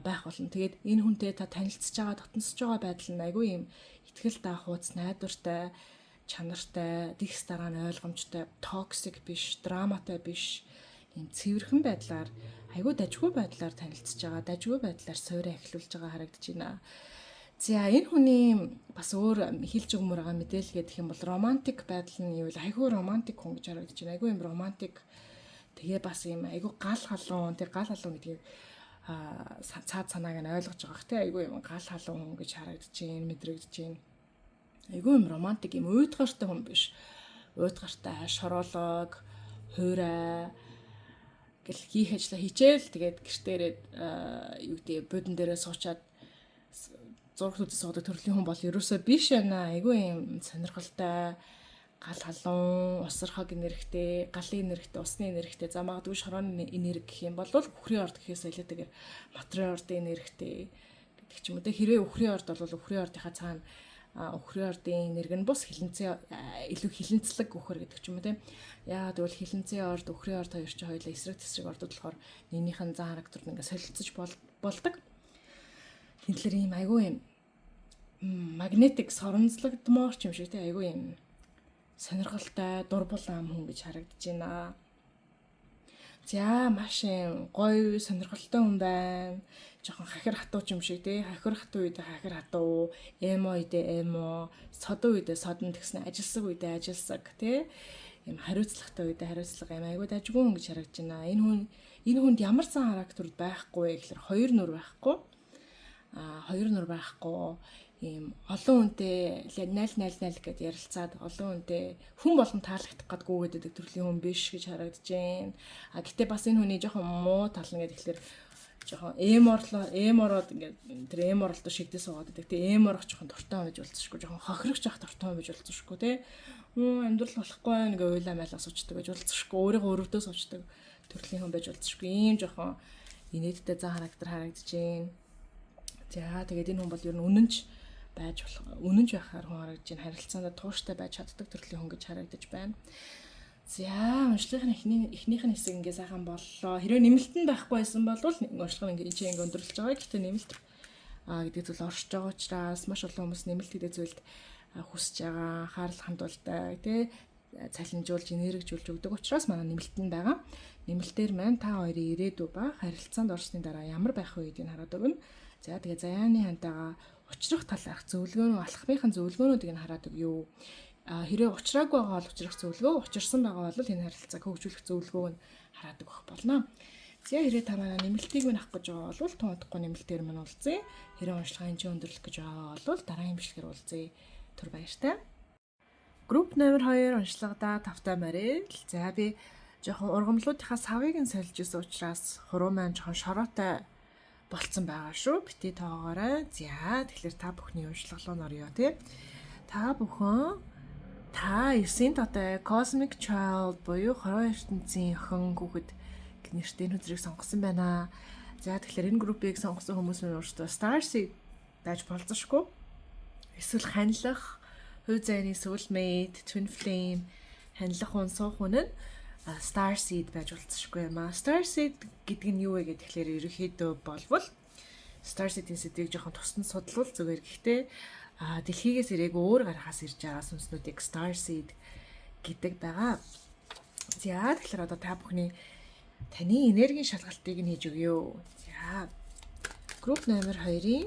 байх болно. Тэгээд энэ хүнтэй та танилцж байгаа, дотносож байгаа байдал нь айгүй юм итгэл даахуйц, найдвартай, чанартай, дэгс дараа нь ойлгомжтой, toxic биш, драматай биш, ийм цэвэрхэн байдлаар, айгүй дажгүй байдлаар танилцж байгаа, дажгүй байдлаар суурь эхлүүлж байгаа харагдаж байна. За, энэ хүний бас өөр хэлж өгмөр байгаа мэдээлэл гэх юм бол романтик байдал нь юу вэ? Айгүй романтик хүн гэж харагдаж байна. Айгүй юм романтик. Тэгээ бас юм айгүй гал халуун, тэг гал халуун гэдгийг цаад санааг нь ойлгож байгаа хэ, айгүй юм гал халуун хүн гэж харагдаж байна, мэдрэгдэж байна. Айгүй юм романтик, юм уйдгартай хүн биш. Уйдгартай, шороолог, хуурай гэл хийх ажлаа хичээл, тэгээд гэртээ ирээд, юу гэдэг, буудан дээрээ суучаад зураг үзэж суудаг төрлийн хүн бол ерөөсөө биш байна. Айгүй юм сонирхолтой, гал халуун, усархаг энергитэй, галын энергитэй, усны энергитэй. За, магадгүй шорооны энерги гэх юм бол үхрийн орд гэхээс илүүтэйгээр матрын ордын энергитэй гэдэг ч юм уу. Тэ, хэрвээ үхрийн орд бол үхрийн ордынхаа цаана үхрийн ордын энерги нь бус хилэнцээ, илүү хилэнцлэг үхэр гэдэг ч юм уу, тийм. Яагаад гэвэл хилэнцээ орд, үхрийн орд хоёр чинь хоёулаа эсрэг тесрэг ордод болохоор нэгнийх нь зан характер ингээ солилцож болдог. Тэгэхээр ийм айгүй юм magnetic, соронзлогдмоор ч юм шиг, тийм, айгүй юм сонирхолтой, дурбул ам хүн гэж харагдаж байна. За, маш юм гоё сонирхолтой хүн байна. Жохон хахир хатуу ч юм шиг, тий. Хахир хатуу үедээ хахир хатуу, emo үедээ emo, содон үедээ содон, тэгснэ ажилсаг үедээ ажилсаг, тий. Юм хариуцлагатай үедээ хариуцлага, юм айгуу дажгүй хүн гэж харагдаж байна. Энэ хүнд ямар зан характер байхгүй вэ гэхээр хоёр нүр байхгүй. Хоёр нүр байхгүй, ийм олон хүнтэй 0 0 0 гэд ярилцаад олон хүнтэй, хүн болгон таалагдах гэдгүү гэдэг төрлийн хүн биш гэж харагдаж байна. А гэтээ бас энэ хүний жоохон муу тал нь гэдэг тэгэхээр жоохон emo-рлоо, emo-роод ингээд тэр emo-рлоо шигдээ суугаад байдаг. Тэгээ emo-рох жоохон дуртай хүн гэж болцсошгүй, жоохон хохирогч ах дуртай хүн гэж болцсошгүй, те. Амьдрал болохгүй байна гэ уйлаа майлаа суучдаг гэж болцсошгүй, өөрийгөө өрөвдөө суучдаг төрлийн хүн байж болцсошгүй. Ийм жоохон инээдтэй зан характер харагдаж байна. За, тэгээд энэ хүн бол ер нь үнэнч байж болох, үнэнч байхаар хүн харагдаж байна. Харилцаанд тууштай байж чаддаг төрлийн хүн гэж харагдаж байна. За, уншлагын эхнийх нь хэсэг ингээ сайхан боллоо. Хэрвээ нэмэлт нь байхгүй байсан бол уншлага ингээ энэ ингээ өндөрлөж байгаа. Гэхдээ нэмэлт гэдэг зүйл оршиж байгаа учраас маш олон хүмүүс нэмэлт гэдэг зүйлд хүсэж байгаа, анхаарал хандуулдаг, тий, цалинжуулж, энергижүүлж өгдөг учраас манай нэмэлт нь байгаа. Нэмэлтээр маань та хоёрын ирээдүй ба харилцаанд орсны дараа ямар байх вэ гэдгийг хараад өгнө. За, тэгээ заяаны хантайгаа учрах талаарх зөвлөгөөнүү, алхмынхын зөвлөгөөнүүдийг нь хараад өгье. А хэрвээ учраагүй байгаа бол учрах зөвлөгөө, учирсан байгаа бол энэ харилцааг хөгжүүлэх зөвлөгөөг нь хараад өгөх болно. За, хэрвээ та манай нэмэлтийг минь авах гэж байгаа бол тун удахгүй нэмэлтээр минь уулзъя. Хэрвээ уншлагаа энэ өндөрлөх гэж байгаа бол дараагийн бичлэгээр уулзъя. Түр баяртай. Групп номер 2 уншлагадаа тавтай морил. За, би жоохон ургамлуудынхаа савыг нь сольж исэн учраас хуруу маань жоохон шороотой болцсон байгаа шүү. Бити тоогоорой. За, тэгэхээр та бүхний уншлага руу оръё, тий. Та бүхэн та 9-ийн тоотой Cosmic Child буюу хорвоо ертөнцийн охин хүүхэд нэртэй энэ хөзрийг сонгосон байна. За, тэгэхээр энэ группийг сонгосон хүмүүс нь өөрсдөө Starseed байж болзошгүй. Эсвэл ханилах, хувь зайны soulmate, twin flame, ханилах хүн, суух хүн нь Starseed байж болзошгүй юм аа. Starseed гэдэг нь юу вэ гэхээр ерөнхийдөө болвол Starseed-ийн сэдвийг жоохон тусдан судлал зүгээр. Гэхдээ Дэлхийгээс ирээгүй өөр гарахаас ирж байгаа сүнснүүдийг Starseed гэдэг байгаа. За, тэгэхээр одоо та бүхний таны энергийн шалгалтыг нь хийж өгье. За, групп номер 2-ын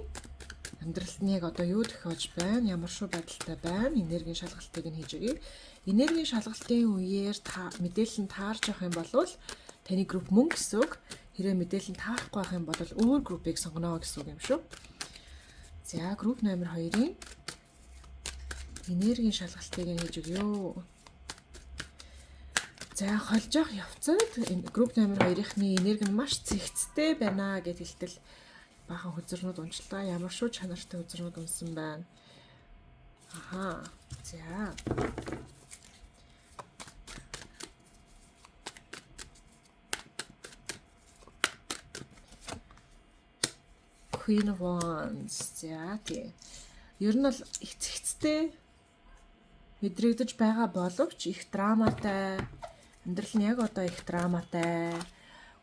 амьдралд нь яг одоо юу тохиож байна, ямар шүү байдалтай байна, энергийн шалгалтыг нь хийж өгье. Энергийн шалгалтын үеэр та мэдээлэл нь таарч явах юм бол таны групп мөн гэсэн үг. Хэрвээ мэдээлэл нь таарахгүй байх юм бол өөр группийг сонгоно гэсэн үг юм шүү. За, групп номер 2-ын энергийн шалгалтыг нь хийж өгье. За, холжоох явцад энэ групп номер 2-ны энерги нь маш цэгцтэй байна гэд хэлтэл баахан хөзөрнүүд унчлаа. Ямар шүү чанартай хөзөрнүүд унсан байна. Аха. За. Queen of Wands. За, тий. Ер нь бол их цэгцтэй мэдрэгдэж байгаа боловч их драматай, амьдрал нь яг одоо их драматай,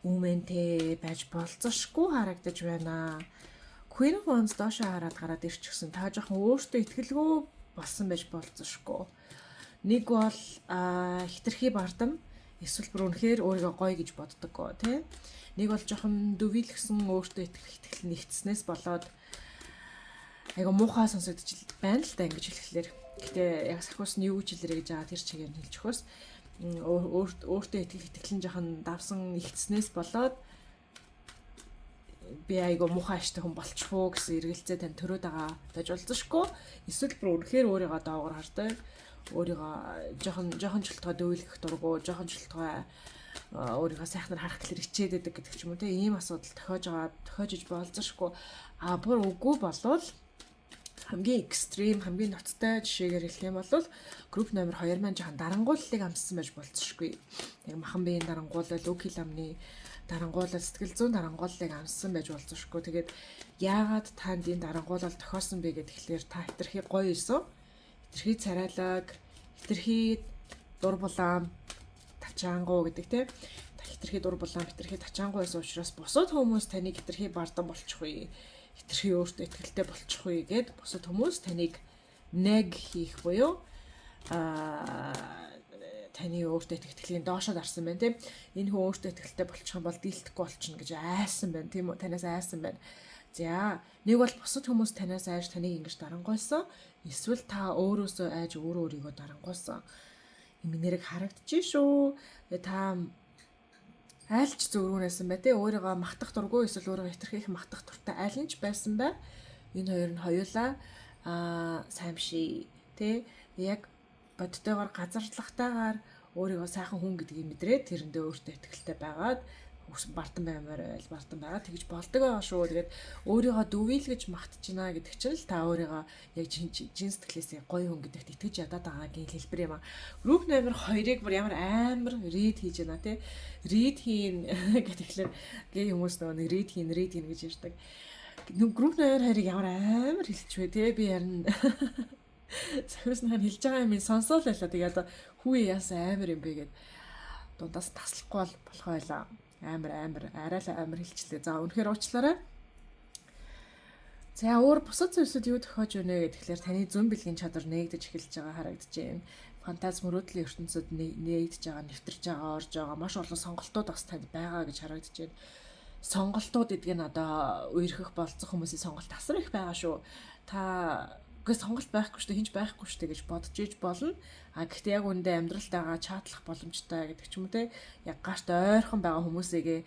үүмэнтэй байж болзошгүй харагдаж байна. Queen of Wands доошоо хараад гараад ирчихсэн. Та жоохон өөртөө итгэлгүй болсон байж болзошгүй. Нэг бол хитрхи бардам, эсвэл бүр үнэхээр өөрийгөө гоё гэж боддоггүй, тий. Нэг бол жоохон дүвийлгсэн өөртөө итгэх итгэл нэгтснээс болоод айгаа муухай сонсогдож байна л да ингэж хэлэхлээр. Гэтэ яг сахиус нь юу гэж хэлэрэ гэж байгаа тэр чигээр нь хэлж өгөхөөс өөртөө итгэх итгэл нь жоохон давсан ихтснээс болоод би айгаа муухай аштай хүн болчих уу гэсэн эргэлзээ тань төрөөд байгаа байж болзошгүй. Эсвэл бүр үнэхээр өөрийгөө доогоор хардаг. Өөрийгөө жоохон чултгаа дөвөлгөх дургу, жоохон чултгаа өөрийгөө сайхнаар харах гэхэлэр хичээд байдаг гэдэг ч юм уу, те, ийм асуудал тохиож байгаа, тохиож иж болзошгүй. А бүр үгүй болвол хамгийн экстрим, хамгийн ноцтой жишээгээр хэлэх юм бол групп номер 2 маань жоохон дарангууллыг амссан байж болзошгүй. Яг махан биеийн дарангуулал, үг хэл амны дарангуулал, сэтгэл зүйн дарангууллыг амссан байж болзошгүй. Тэгээд яагаад танд энэ дарангуулал тохиосон бэ гэхээр та хитрхи гоё исэн, хитрхи царайлаг, хитрхи дур булаам, тачаангуу гэдэг, те, хитрхи дур булаам, хитрхи тачаангуу байсан учраас бусад хүмүүс таныг хитрхи бардан болчих вэ, хитрхи өөртөө итгэлтэй болчих вэ гэд бусад хүмүүс таныг нэг хийх буюу таны өөртөө итгэлийн доошоо дарсан байна, тийм. Энэ хүн өөртөө итгэлтэй болчих юм бол дийлдэхгүй болчихно гэж айсан байна, тийм үү? Танаас айсан байна. За, нэг бол бусад хүмүүс танаас айж таныг ингэж дарангуйлсан. Эсвэл та өөрөөсөө айж өөрөө өөрийгөө дарангуйлсан. Юм нэрэг харагдчих шүү. Та айлч зөврүүнээсэн бай, те, өөрийгөө махтах дургүй эсвэл өөрийгөө хитрхийх махтах дуртай аль нь ч байсан бай. Энэ хоёр нь хоёулаа сайн бишээ, те, яг бодтойгоор газарлагтайгаар өөрийгөө сайхан хүн гэдгийг мэдрээд тэрэндээ өөртөө итгэлтэй байгаад бартан баймаар байл бартан байгаа тэгж болдог байгаа шүү. Тэгээд өөрийгөө дөвийл гэж мартчихна гэдэг чинь л та өөрийгөө яг жин сэтгэлээсээ гоё хүн гэдэгт итгэж ядаад байгаагийн хэлбэр юм аа. Групп номер 2-ыг бүр ямар амар read хийж байна, те. Read хийн гэхлээр гей хүмүүс нөгөө нэг read хийн, read хийн гэж ярьдаг. Групп номер 2-ыг ямар амар хэлчихвэ, те. Би харин сахиус нь хэлж байгаа юм сонсоол байлаа. Тэгээд одоо хүүе яасан амар юм бэ гэд дундаас таслахгүй бол болох байлаа. Амар амар арай л амар хэлчлээ. За, үнэхээр уучлаарай. За, өөр бусад зүйлсүүд юу тохиож өгнө гэхээр таны зөн бэлгийн чадвар нээгдэж эхэлж байгаа харагдаж байна. Фантаз мөрөөдлийн ертөнцөд нээгдэж байгаа, нэвтэрч байгаа, орж байгаа маш олон сонголтууд бас танд байгаа гэж харагдаж байна. Сонголтууд гэдэг нь одоо үерхэх болцох хүмүүсийн сонголт асар их байгаа шүү. Та үгүй сонголт байхгүй шүү дээ, хинч байхгүй шүү дээ гэж бодож иж болно. А гэхдээ яг үүндээ амьдралтайгаа чаатлах боломжтой гэдэг ч юм уу, те. Яг гарт ойрхон байгаа хүмүүсээгээ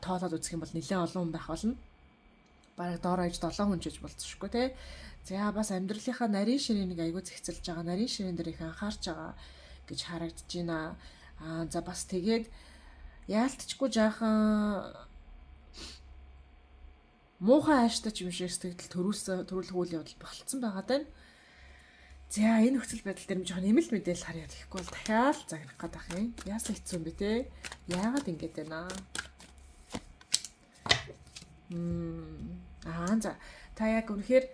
тоолоод үзэх юм бол нэлээд олон хүн байх болно. Бараг доор аяж 7 хүн ч гэж болцсошгүй, те. За, бас амьдралынхаа нарийн ширээнийг айгүй зэгцэлж байгаа, нарийн ширээн дээр их анхаарч байгаа гэж харагдаж байна. Аа, за, бас тэгээд яалтчгүй жаахан муухай ааштай ч юм шиг сэтгэл төрүүлсэн төрүүлэх үйл явдал болцсон байгаа даа. За, энэ нөхцөл байдал дээр жоохон нэмэлт мэдээлэл харъя. Тэгэхгүй бол дахиад загнах гээд ах юм. Яасан хэцүү юм бэ, те? Яагаад ингэж байна? Аа, за, та яг үнэхээр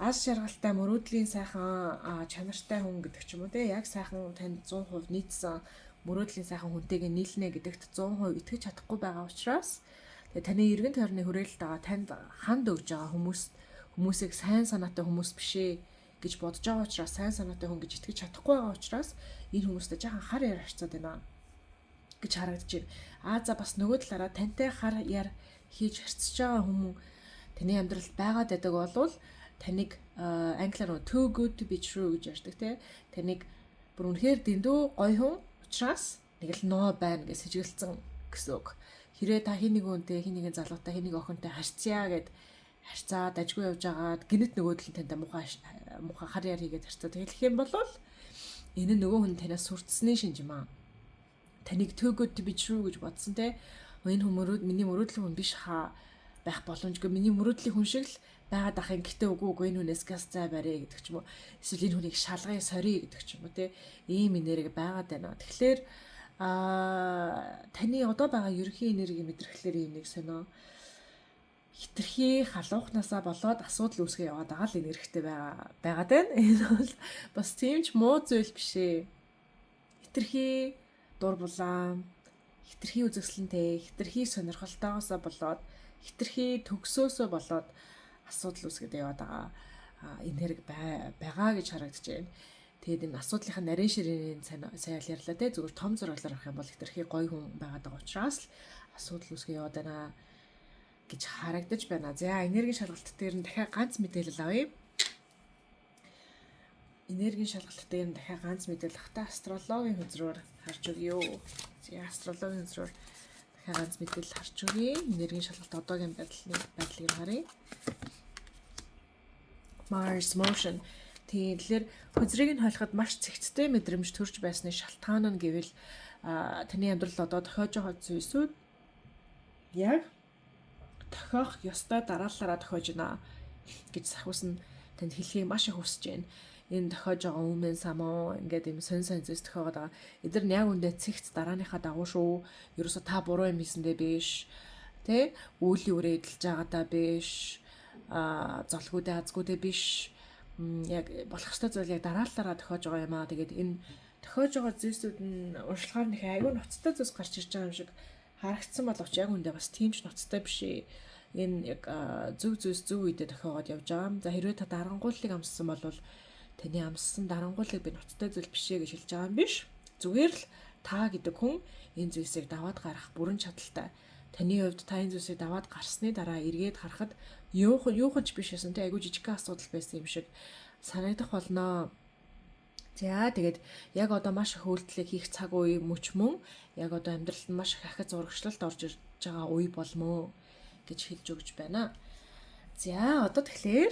аз жаргалтай мөрөөдлийн сайхан чанартай хүн гэдэг ч юм уу, те, яг сайхан танд 100% нийцсэн мөрөөдлийн сайхан хүнтэйгээ нийлнэ гэдэгт 100% итгэж чадахгүй байгаа учраас тэгээ таны эргэн тойрны хүрээлэлд байгаа танд ханд өгж байгаа хүмүүсийг сайн санаатай хүмүүс бишээ. гэж бодож байгаа учраас, сайн санаатай хүн гэж итгэж чадахгүй байгаа учраас энэ хүмүүстэй жаахан хар яар харьцаад байна гэж харагдаж байна. Аа, за, бас нөгөө талаараа тантай хар яар хийж харьцаж байгаа хүмүүс таны амьдралд байгаад байдаг болвол таныг англиар "too good to be true" гэж ярьдаг, те. Таныг бүр үнэхээр дэндүү гоё хүн учраас нэг л ноо байна гэж сэжиглэсэн гэсэн үг. Хэрвээ та хин нэг хүнтэй, хин нэгэн залуутай, хин нэг охинтой харьцъя гэд харьцаад ажгүй явж байгаад гэнэт нөгөө тал нь тантай муухай муухай хар яар хийгээд харьцаад хэлэх юм бол энэ нөгөө хүн танаас сүрдсэний шинж юм аа. Таныг too good to be true гэж бодсон, те. Энэ хүн миний мөрөөдлийн хүн биш хаа, байх боломжгүй. Миний мөрөөдлийн хүн шиг л байгаад ах юм. Гэтэ үгүй, үгүй, энэ хүнээс газ зай барья гэдэг ч юм уу. Эсвэл энэ хүнийг шалгая, сорьё гэдэг ч юм уу, те. Ийм энерги байгаад байна. Тэгэхээр таны одоо байгаа ерөнхий энерги мэдрэхлээр ийм нэг сонио хитрхи халуухнаасаа болоод асуудал үүсгээ яваад байгаа л энергитэй байгаад байна. Энэ бол бас тийм ч муу зүйл биш ээ. Хитрхи дур булаан, хитрхи үзэсгэлэнтэй, хитрхи сонирхолтойгоосоо болоод, хитрхи төгсөөсөө болоод асуудал үүсгээд яваад байгаа энерги байгаа гэж харагдаж байна. Тэгээд энэ асуудлынхаа нарийн ширээний сайн ярьлаа, те, зүгээр том зураглаар авах юм бол хитрхи гоё хүн байгаад байгаа учраас л асуудал үүсгээ яваад байна гэж харагдаж байна. За, энергийн шалгалт дээр нь дахиад ганц мэдээлэл авъя. Энергийн шалгалт дээр нь дахиад ганц мэдээлэл авахтаа астрологийн хөзрөөр харж өгье. За, астрологийн хөзрөөр дахиад ганц мэдээлэл харж өгье. Энергийн шалгалт одоогийн байдлыг харъя. Mars motion. Тийм, тэгэхээр хөзрийг нь хойлоход маш цэгцтэй мэдрэмж төрж байсны шалтгаан нь гэвэл таны амьдрал одоо тохиож байгаа зүйлсүүд яг тохиох ёстой дараалалаараа тохиож байна гэж сахиус нь танд хэлхийг маш их хүсэж байна. Энэ тохиож байгаа өмнө самуу ингээд юм сонь сонь зүйлс тохиогоод байгаа. Эдгээр нь яг үндэ цэгц дарааныхаа дагуу шүү. Ерөөсө та буруу юм хийсэндээ биш. Тэ? Үүлийн үрээ эдэлж байгаадаа биш. Золгүйдээ азгүйдээ биш. Яг болох ёстой зүйл яг дараалалаараа тохиож байгаа юм аа. Тэгээд энэ тохиож байгаа зүйлсүүд нь уншлагаар нэг айгүй ноцтой зүйлс гарч ирж байгаа юм шиг харагдсан боловч яг үндэ бас тийм ч ноцтой биш ээ. Энэ яг зөв зүйлс зөв үедээ тохиогоод явж байгаа. За, хэрвээ та дарангууллыг амссан бол таны амссан дарангууллыг би ноцтой зүйл биш ээ гэж хэлж байгаа юм биш. Зүгээр л та гэдэг хүн энэ зүйлсийг даваад гарах бүрэн чадалтай. Таны хувьд та энэ зүйлсийг даваад гарсны дараа эргээд харахад юухан ч биш байсан, те, айгүй жижигхэн асуудал байсан юм шиг санагдах болно. За, тэгээд яг одоо маш их үйлдэлийг хийх цаг үе мөч мөн яг одоо амьдралд нь маш их ахиц урагшлалт орж ирж байгаа үе болмоо гэж хэлж өгч байна. За, одоо тэгэхээр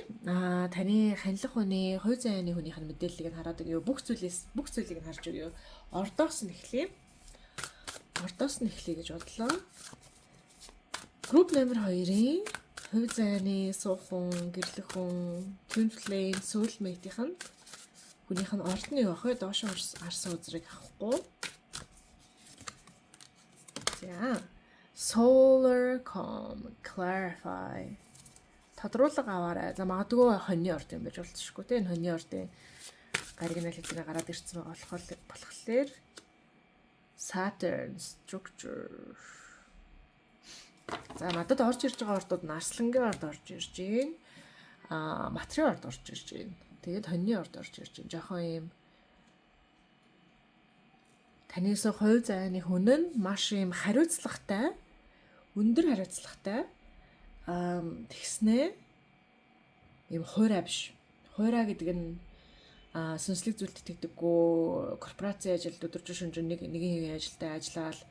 таны ханилах хүний, хувь заяаны хүнийх нь мэдээллийг нь хараад өгье. Бүх зүйлээс, бүх зүйлийг нь харж өгье. Ордоос нь эхлэе. Ордоос нь эхлэе гэж бодлоо. Group номер 2-ын хувь заяаны суухан, гэрлэх хүн, twin flame, soulmate-ийнх нь хүнийх нь орд нь юу ах вэ? Доош харсан үзрийг авахгүй. За. Solar calm, clarify. Тодруулга аваарай. За, магадгүй хоньны орд юм байж болчихгүй, те. Энэ хоньны ордын гариг нь хэзээ гараад ирсэн байгаа болохоор Saturn structure. За, надад орж ирж байгаа ордууд нь Арслангийн орд орж ирж байна. Матрын орд орж ирж байна. Тэгээд хоньны орд орж ирж байна. Жохон юм танаас хувь заяаны хүн нь маш юм хариуцлагатай, өндөр хариуцлагатай. Тэгснээ юм хуурай биш. Хуурай гэдэг нь сүнслэг зүйлд итгэдэггүй, корпорацийн ажилд өдөржин шөнөжин нэг нэгэн хэвийн ажилдаа ажиллаал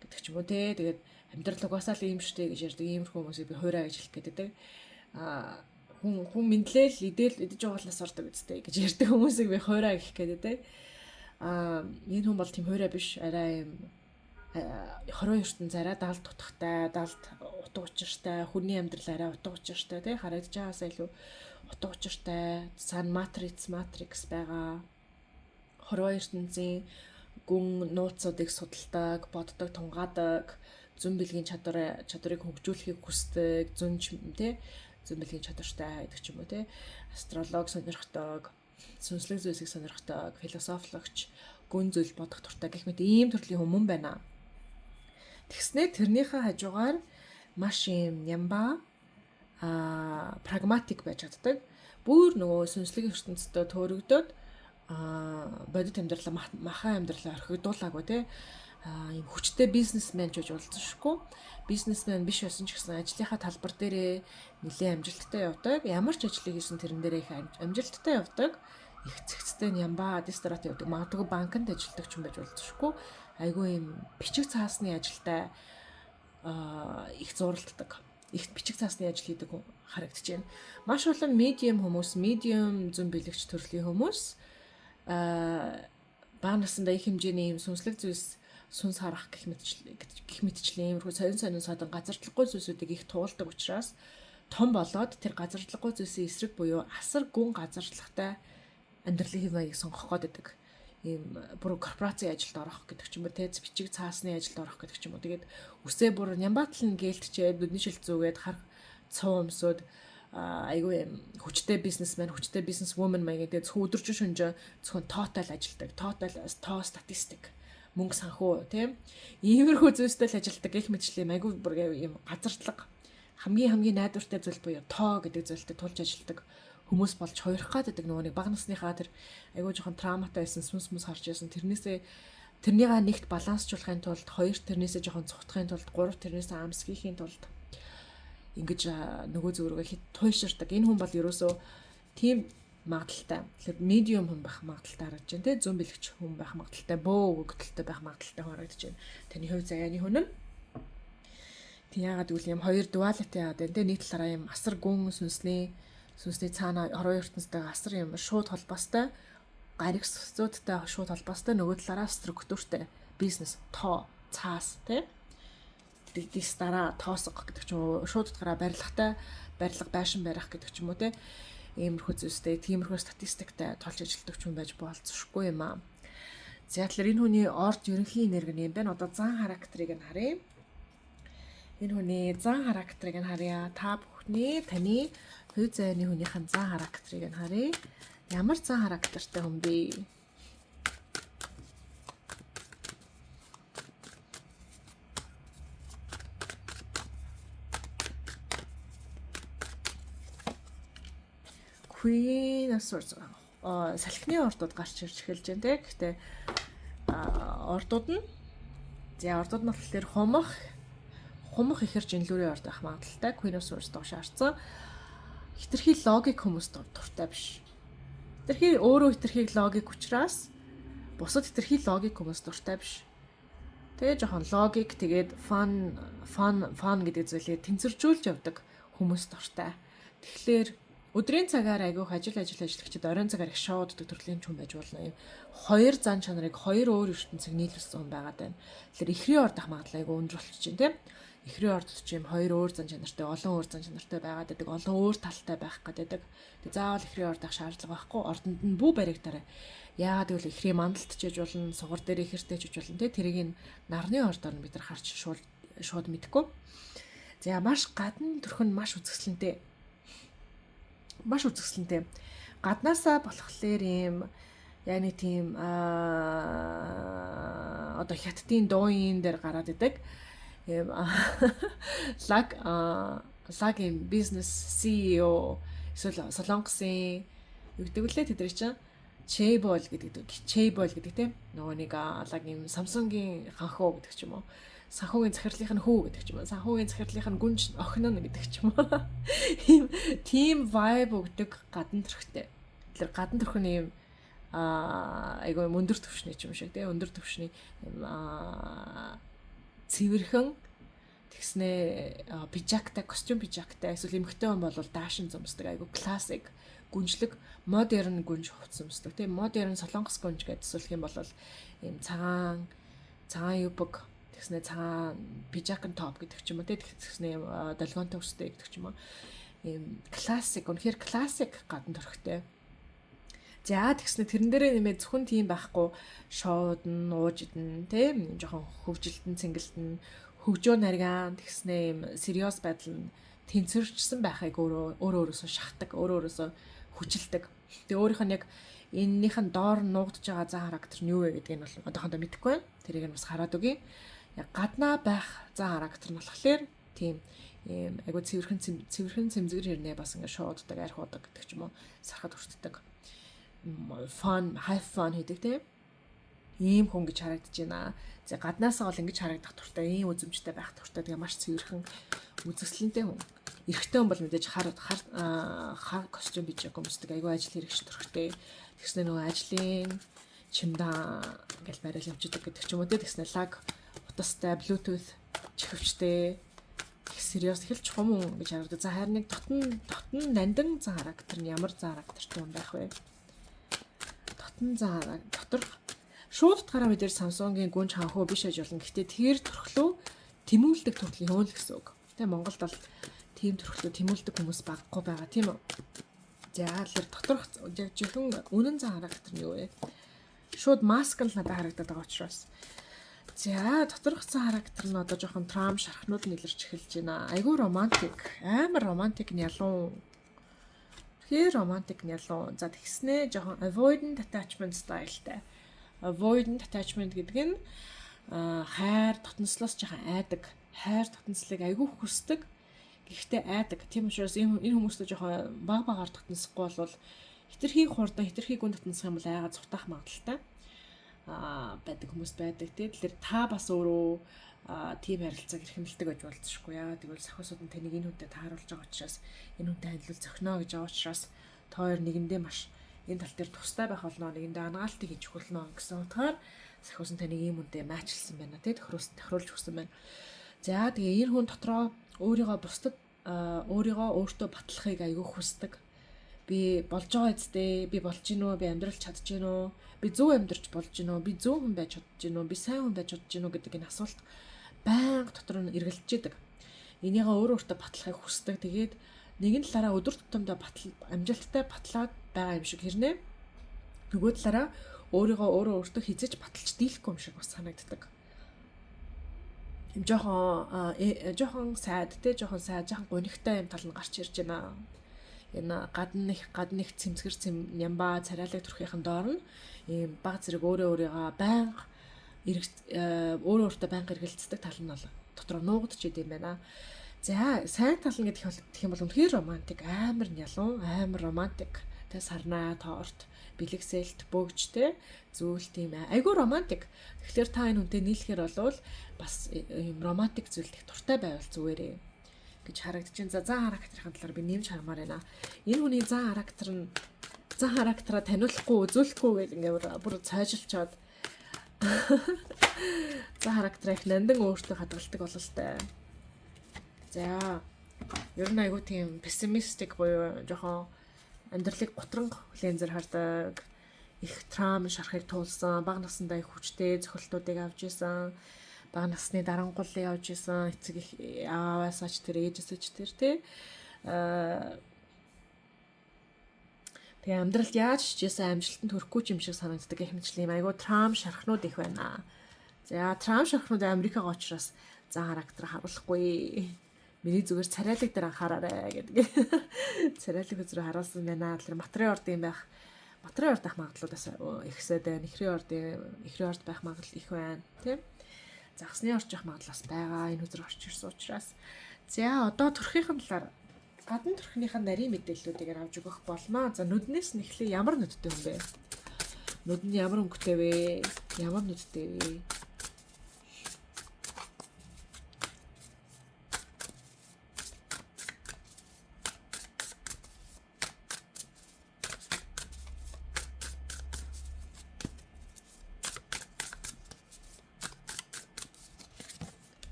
гэдэг ч юм уу, те. Тэгээд амьдрал угаасаа л ийм штэ гэж ярьдаг иймэрхүү хүмүүсийг би хуурай гэж хэлэх гэдэг. Хүн хүн мэндлээл идэл идэж байгуулнаас ордог үстэй гэж ярьдаг хүмүүсийг би хуурай гэх гэдэг. Энэ хүн бол тийм хуурай биш, арай юм хорвоо ертөнц арай далд утгатай, далд утга учиртай, хүний амьдрал арай утга учиртай, тий, харагдаж байгаасаа илүү утга учиртай, сан матрикс байгаа. Хорвоо ертөнцийн гүн нууцуудыг судалдаг, боддог, тунгаадаг, зөн бэлгийн чадварыг хөгжүүлэхийг хүсдэг, зөнч, тий, зөн бэлгийн чадвартай гэдэг ч юм уу, тий, астролог сонирхдог, сүнслэг зүйлсийг сонирхдог, философлогч, гүн зүйл бодох дуртай гэх мэт ийм төрлийн хүмүүс байна. Тэгснээ тэрнийхээ хажуугаар маш юм нямба, прагматик байж чаддаг. Бүх зүйлийг яг үнэндээ Бүр нөгөө сүнслэг ертөнцийн төөрөгдөөд бодит амьдралаа, махан амьдралаа орхигдуулаагүй те, ийм хүчтэй бизнесмен ч гэж болзошгүй. Бизнесмен биш байсан ч гэсэн ажлынхаа талбар дээрээ нэлээд амжилттай явдаг. Ямар ч ажлыг хийсэн, тэрэн дээрээ их амжилттай явдаг. Их цэгцтэй нямба адистрат явдаг. Магадгүй банкнд ажилладаг ч юм байж болзошгүй. Айгүй ийм бичиг цаасны ажилтай их зуралддаг. Их бичиг цаасны ажил хийдэг харагдаж байна. Маш олон medium хүмүүс, medium зөн бэлэгч төрлийн хүмүүс бага насндаа их хэмжээний юм сүнслэг зүйлс, сүнс харах гэх мэтчлэн иймэрхүү сонин сонин садан газардлаггүй зүйлсүүдийг их туулдаг учраас том болоод тэр газардлаггүй зүйлсийн эсрэг буюу асар гүн газардлагатай амьдралын хэв маягийг сонгох гээд байдаг. Ийм бүр корпорацийн ажилд орох гэдэг ч юм уу, те, бичиг цаасны ажилд орох гэдэг ч юм уу. Тэгээд үсээ бүр нямбатал нь гэлтчээд, нүдний шил зүгээд, хар цуу өмсөд, айгүй юм хүчтэй бизнесмен, хүчтэй бизнес woman маяг, тэгээд зөвхөн өдөржин шөнөжөө зөвхөн тоотой л ажилдаг. Тоотой, тоо, статистик, мөнгө санхүү, тийм, иймэрхүү зүйлстэй л ажилдаг гэх мэтчлээ айгүй бүр юм газардлага, хамгийн хамгийн найдвартай зүйл буюу тоо гэдэг зүйлтэй тулж ажилдаг хүмүүс болж хоёрох гад гэдэг. Нөгөө нэг бага насныхаа тэр айгүй жоохон травматай байсан, сүнс мүс харж байсан, тэрнээсээ тэрнийгаа нэгт балансжуулахын тулд, хоёр тэрнээсээ жоохон цухтахын тулд, гурав тэрнээсээ амсгийнхын тулд ингэж нөгөө зүг рүүгээ хит туйширдаг. Энэ хүн бол ерөөсөө тийм магадлалтай. Тэгэхээр medium хүн байх магадлалтай харагдаж байна, те, зүүн бэлэгч хүн байх магадлалтай, бөө өгөгдөлтэй байх магадлалтай хүн харагдаж байна. Таны хувь заяаны хүн нь. Тэг яагаад гэвэл юм хоёр duality яагаад байна, те, нэг талаараа юм асар гүн сүнсний цаана орон ертөнцтэйгээ асар юм шууд холбоостой, гариг цуцуудтай шууд холбоостой, нөгөө талаараа структуртай, бизнес, тоо, цаас, те, дис дараа тоосго гэдэг ч юм уу, шууд утгаараа барилгатай, барилга, байшин барих гэдэг ч юм уу, те, иймэрхүү зүйлстэй, тиймэрхүү статистиктай толж ажилладаг ч юм байж болцсошгүй юм аа. За, тэгэхээр энэ хүний орд ерөнхий энерги нь юм байна. Одоо зан характерыг нь харъя. Энэ хүний зан характерыг нь харъя. Та бүхний, таны хувь заяаны хүнийхэн зан характерыг нь харъя. Ямар зан характертай хүн бэ? Queen of Swords, салхины ордууд гарч ирж эхэлж байна, те. Гэхдээ ордууд нь, за, ордууд нь болохоор хумах ихэр жинлүүрийн орд байх магадлалтай. Queen of Swords доош харцсан. Хэтэрхий логик хүмүүс дуртай биш. Хэтэрхий өөрөө хэтэрхий логик учраас бусад хэтэрхий логик хүмүүс дуртай биш. Тэгээ жоохон логик, тэгээд fun fun fun гэдэг зүйлийг тэнцвэржүүлж явдаг хүмүүс дуртай. Тэгэхээр өдрийн цагаар айгүйх ажил ажил ажиллагчид оройн цагаар их шоуддаг төрлийн хүн байж болно. Юм хоёр зан чанарыг, хоёр өөр ертөнцийг нийлүүлсэн хүн байгаад байна. Тэгэхээр эхрийн орд ах магадлал айгүй өндөр болчих чинь, тийм. Эхрийн ордод ч юм хоёр өөр зан чанартай, олон өөр зан чанартай байгаад байдаг, олон өөр талтай байх гэдэг. Тэг заавал эхрийн орд ах шаардлага байхгүй. Ордонд нь бүү баригдаарай. Яагаад гэвэл эхрийн мандалт ч хийж болно, сугар дээр ихэртэй ч хийж болно, тийм. Тэрийг нь нарны ордоор нь бид нар харж шууд шууд мэдэхгүй. За, маш гадна төрх нь маш үзэсгэлэнтэй, маш үзэсгэлэнтэй. Гаднаасаа болохоор ийм яг нэг тийм одоо хятадын дууын дээр гараад идэг ийм лаг лаг ийм бизнес CEO эсвэл Солонгосын юу гэдэг вүлээ, тэд нар чинь chaebol гэдэг, chaebol гэдэг, тийм, нөгөө нэг лаг ийм Samsung-ийн ханхуу гэдэг ч юм уу, санхүүгийн захирлынх нь хүү гэдэг ч юм уу, санхүүгийн захирлынх нь гүнж охин нь гэдэг ч юм уу, ийм тийм vibe өгдөг гадна төрхтэй. Тэгэхээр гадна төрх нь ийм айгүй өндөр түвшний ч юм шиг, тийм, өндөр түвшний цэвэрхэн, тэгснээ пижактай, костюм пижактай, эсвэл эмэгтэй хүн бол даашин зөмсдөг, айгүй классик гүнжлэг, модерн гүнж хувцас өмсдөг, тийм, модерн солонгос гүнж гэж төсөөлөх юм бол ийм цагаан цагаан юбка, тэгснээ цагаан пижакн топ гэдэг ч юм уу, тийм, тэгснээ долгионтой өстэй гэдэг ч юм уу, ийм классик, үнэхээр классик гадна төрхтэй. За, тэгснэ тэрэн дээрээ нэмээ зөвхөн тийм байхгүй, шоудн, ууж идэн, тийм, жоохон хөвжилтэн, цэнгэлтэн, хөгжөө наргаан, тэгснэ юм serious байдал нь тэнцвэрчсэн байхыг өөрөө өөрөө өөрөөсөө шахдаг, өөрөө өөрөөсөө хүчилдэг. Тэгээ өөрийнх нь яг энэнийх нь доор нуугдж байгаа зан характер нь юу вэ гэдгийг нь бол одоохондоо мэдэхгүй байна. Тэрийг нь бас хараад өгье. Яг гаднаа байх зан характер нь болохоор тийм Ийм айгу цэвэрхэн цэмзгэр хэрнээ бас ингээ шоуддаг, арх уудаг гэдэг ч юм уу, сархад хүртдэг. Fun, have fun хийдэг те. Ийм хүн гэж харагдаж байна. За, гаднаасаа бол ингэж харагдах дуртай, ийм үзэмжтэй байх дуртай. Тэгээ маш цэвэрхэн үзэсгэлэнтэй хүн. Эрэгтэй хүн бол мэдээж хар хар хар костюм пиджак өмсдөг. Айгүй ажил хэрэгч төрхтэй. Тэгснэ нөгөө ажлын чемодан ингээл барайл явчихдаг гэдэг ч юм уу те. Тэгснэ лаг утастай, Bluetooth чихвчтэй, их serious, их л чухам хүн гэж харагдав. За, харин нэг дотн дотн нандин зан характер нь ямар зан характертай юм байх вэ? Дотн зан доторх шууд утгаараа мэдээж Samsung-ийн гүнж ханхуу биш аж болно. Гэхдээ тэр төрхлөө тэмүүлдэг төрлийн хүн л гэсэн үг. Тэ, Монголд бол тийм төрхлөө тэмүүлдэг хүмүүс баггүй байгаа, тийм үү? За, тэр доторх яг жихэн үнэн зан характер нь юу вэ? Шууд маск л надад харагдаад байгаа учраас. За, доторх зан характер нь одоо жоохон trauma шархнууд нь илэрч эхэлж байна. Айгүй романтик, амар романтик нялуун. Тэгэхээр романтик нялуун. За, тэгснээ жоохон avoidant attachment styleтай. Avoidant attachment гэдэг нь хайр дотнослоос жоохон айдаг. Хайр дотнослыг айгүй хүсдэг. Гэхдээ айдаг. Тийм учраас энэ хүмүүстэй жоохон баг багаар дотносохгүй бол хэтэрхий хурдан, хэтэрхий гүн дотносох юм бол айгаа зутаах магадлалтай байдаг хүмүүс байдаг тий. Тэгэхээр та бас өөрөө тийм харилцааг эрхэмлдэг гэж болцсохгүй. Яагаад гэвэл сахиусууд нь таныг энэ хүнтэй тааруулж байгаа учраас, энэ хүнтэй харилцал зохино гэж байгаа учраас та хоёр нэгэндээ маш энэ тал дээр тустай байх болно, нэгэндээ анагаалтыг хийж болно гэсэн утгаар сахиус нь таныг ийм хүнтэй match лсан байна тий, тохируулж өгсөн байна. За, тэгээ энэ хүн дотроо өөрийгөө бусдад, өөрийгөө өөртөө батлахыг айгүй хүсдэг. Би болж байгаа үстэй, би болж гин үү, би амьдрал чадж гин үү, би зөв амьдарч болж гин үү, би зөв хүн байж чадж гин үү, би сайн хүн байж чадж гин үү гэдэг энэ асуулт байнга дотор нь эргэлдэж идэг. Энийгээ өөр өөртөө батлахыг хүсдэг. Тэгээд нэгэн талаараа өдөр тутамдаа батал амжилттай батлаад байгаа юм шиг хэрнээ нөгөө талаараа өөрийгөө өөрөө өөртөө хизэж баталж дийлэхгүй юм шиг бас санагддаг. Юм жоохон sad те, жоохон sad, жоохон гунигтай юм тал нь гарч ирж байна. Энэ гадна их цэмцгэр цэм нямба царайлаг төрхийнхэн доор нь ийм баг зэрэг өөрөө өөрийгөө байнга өөрөө өөртөө байнга эргэлздэг тал нь бол дотроо нуугдч идэм байна. За, сайн тал нь гэх юм бол үнэхээр романтик, амар нялуун, амар романтик. Тэ, сарнаа, торт, бэлэгсэлт, бөгж те, зүйл тийм айгүй романтик. Тэгэхээр та энэ хүнтэй нийлэхээр болвол бас ийм романтик зүйлд их дуртай байвал зүгээрээ гэж харагдаж байна. За, зан характерын талаар би нэмж хармаар байна. Энэ хүний зан характер нь, зан характераа таниулахгүй, үзүүлэхгүй гэж ингээ бүр цайжилчаад зан характераа их нандин өөртөө хадгалдаг бололтой. За, ер нь айгүй тийм pessimistic буюу жоохон амьдралыг гутранг лензээр хардаг, их trauma шарахыг туулсан, бага насндаа их хүчтэй зохилтуудыг авч исэн, бага насны дарангууллыг авч исэн, эцэг их ааваасаа ч тэр, ээжээсээ ч тэр тий. Тэгээ амьдралд яаж хичээсэн амжилтанд хүрэхгүй ч юм шиг санагддаг гэх мэтлэн юм айгүй trauma шархнууд их байна. За, trauma шархнууд Америкага учраас зан характер харуулахгүй. Миний зүгээр царайлаг дээр анхаараарай гэдэг. Царайлаг үзрээ харуулсан байна. Тэгэхээр матрын орд юм байх. Матрын орд байх магадлал бас ихсээд байна. Эхрийн орд байх магадлал их байна. Тийм. Загсны орж явах магадлал бас байгаа. Энэ үзрээ орч ирсэн учраас. За, одоо төрхийнхэн талаар, гадна төрхнийхэн нарийн мэдээллүүдийг авч өгөх болно. За, нүднээс нь эхлэе. Ямар нүдтэй юм бэ? Нүд нь ямар өнгөтэй вэ? Ямар нүдтэй вэ?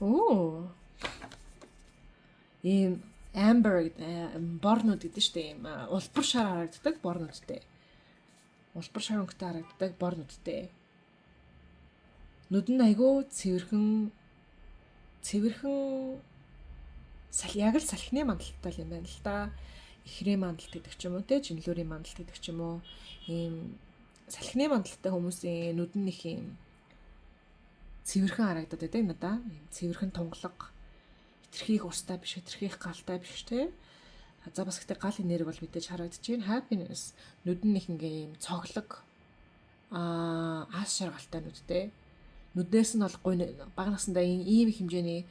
Оо. Ийм amber бор нүд гэдэг шүү дээ. Ийм улбар шар харагддаг бор нүдтэй. Улбар шар өнгөтэй харагддаг бор нүдтэй. Нүд нь айгүй цэвэрхэн цэвэрхэн, яг л салхины мандалтай юм байна л да. Эхрийн мандалт гэдэг ч юм уу те, жинлүүрийн мандалт гэдэг ч юм уу. Ийм салхины мандалтай хүмүүсийн нүд нь их ийм цэвэрхэн харагдаад байдаг надаа. Ийм цэвэрхэн тунгалаг, хэтэрхий их устай биш, хэтэрхий их галтай биш те. За, бас гэхдээ гал энерги бол мэдээж харагдаж байна. Happiness, нүд нь их ингээ ийм цоглог, аас шаргалтай нүдтэй. Нүднээс нь бол гуй бага насндаа ийм их хэмжээний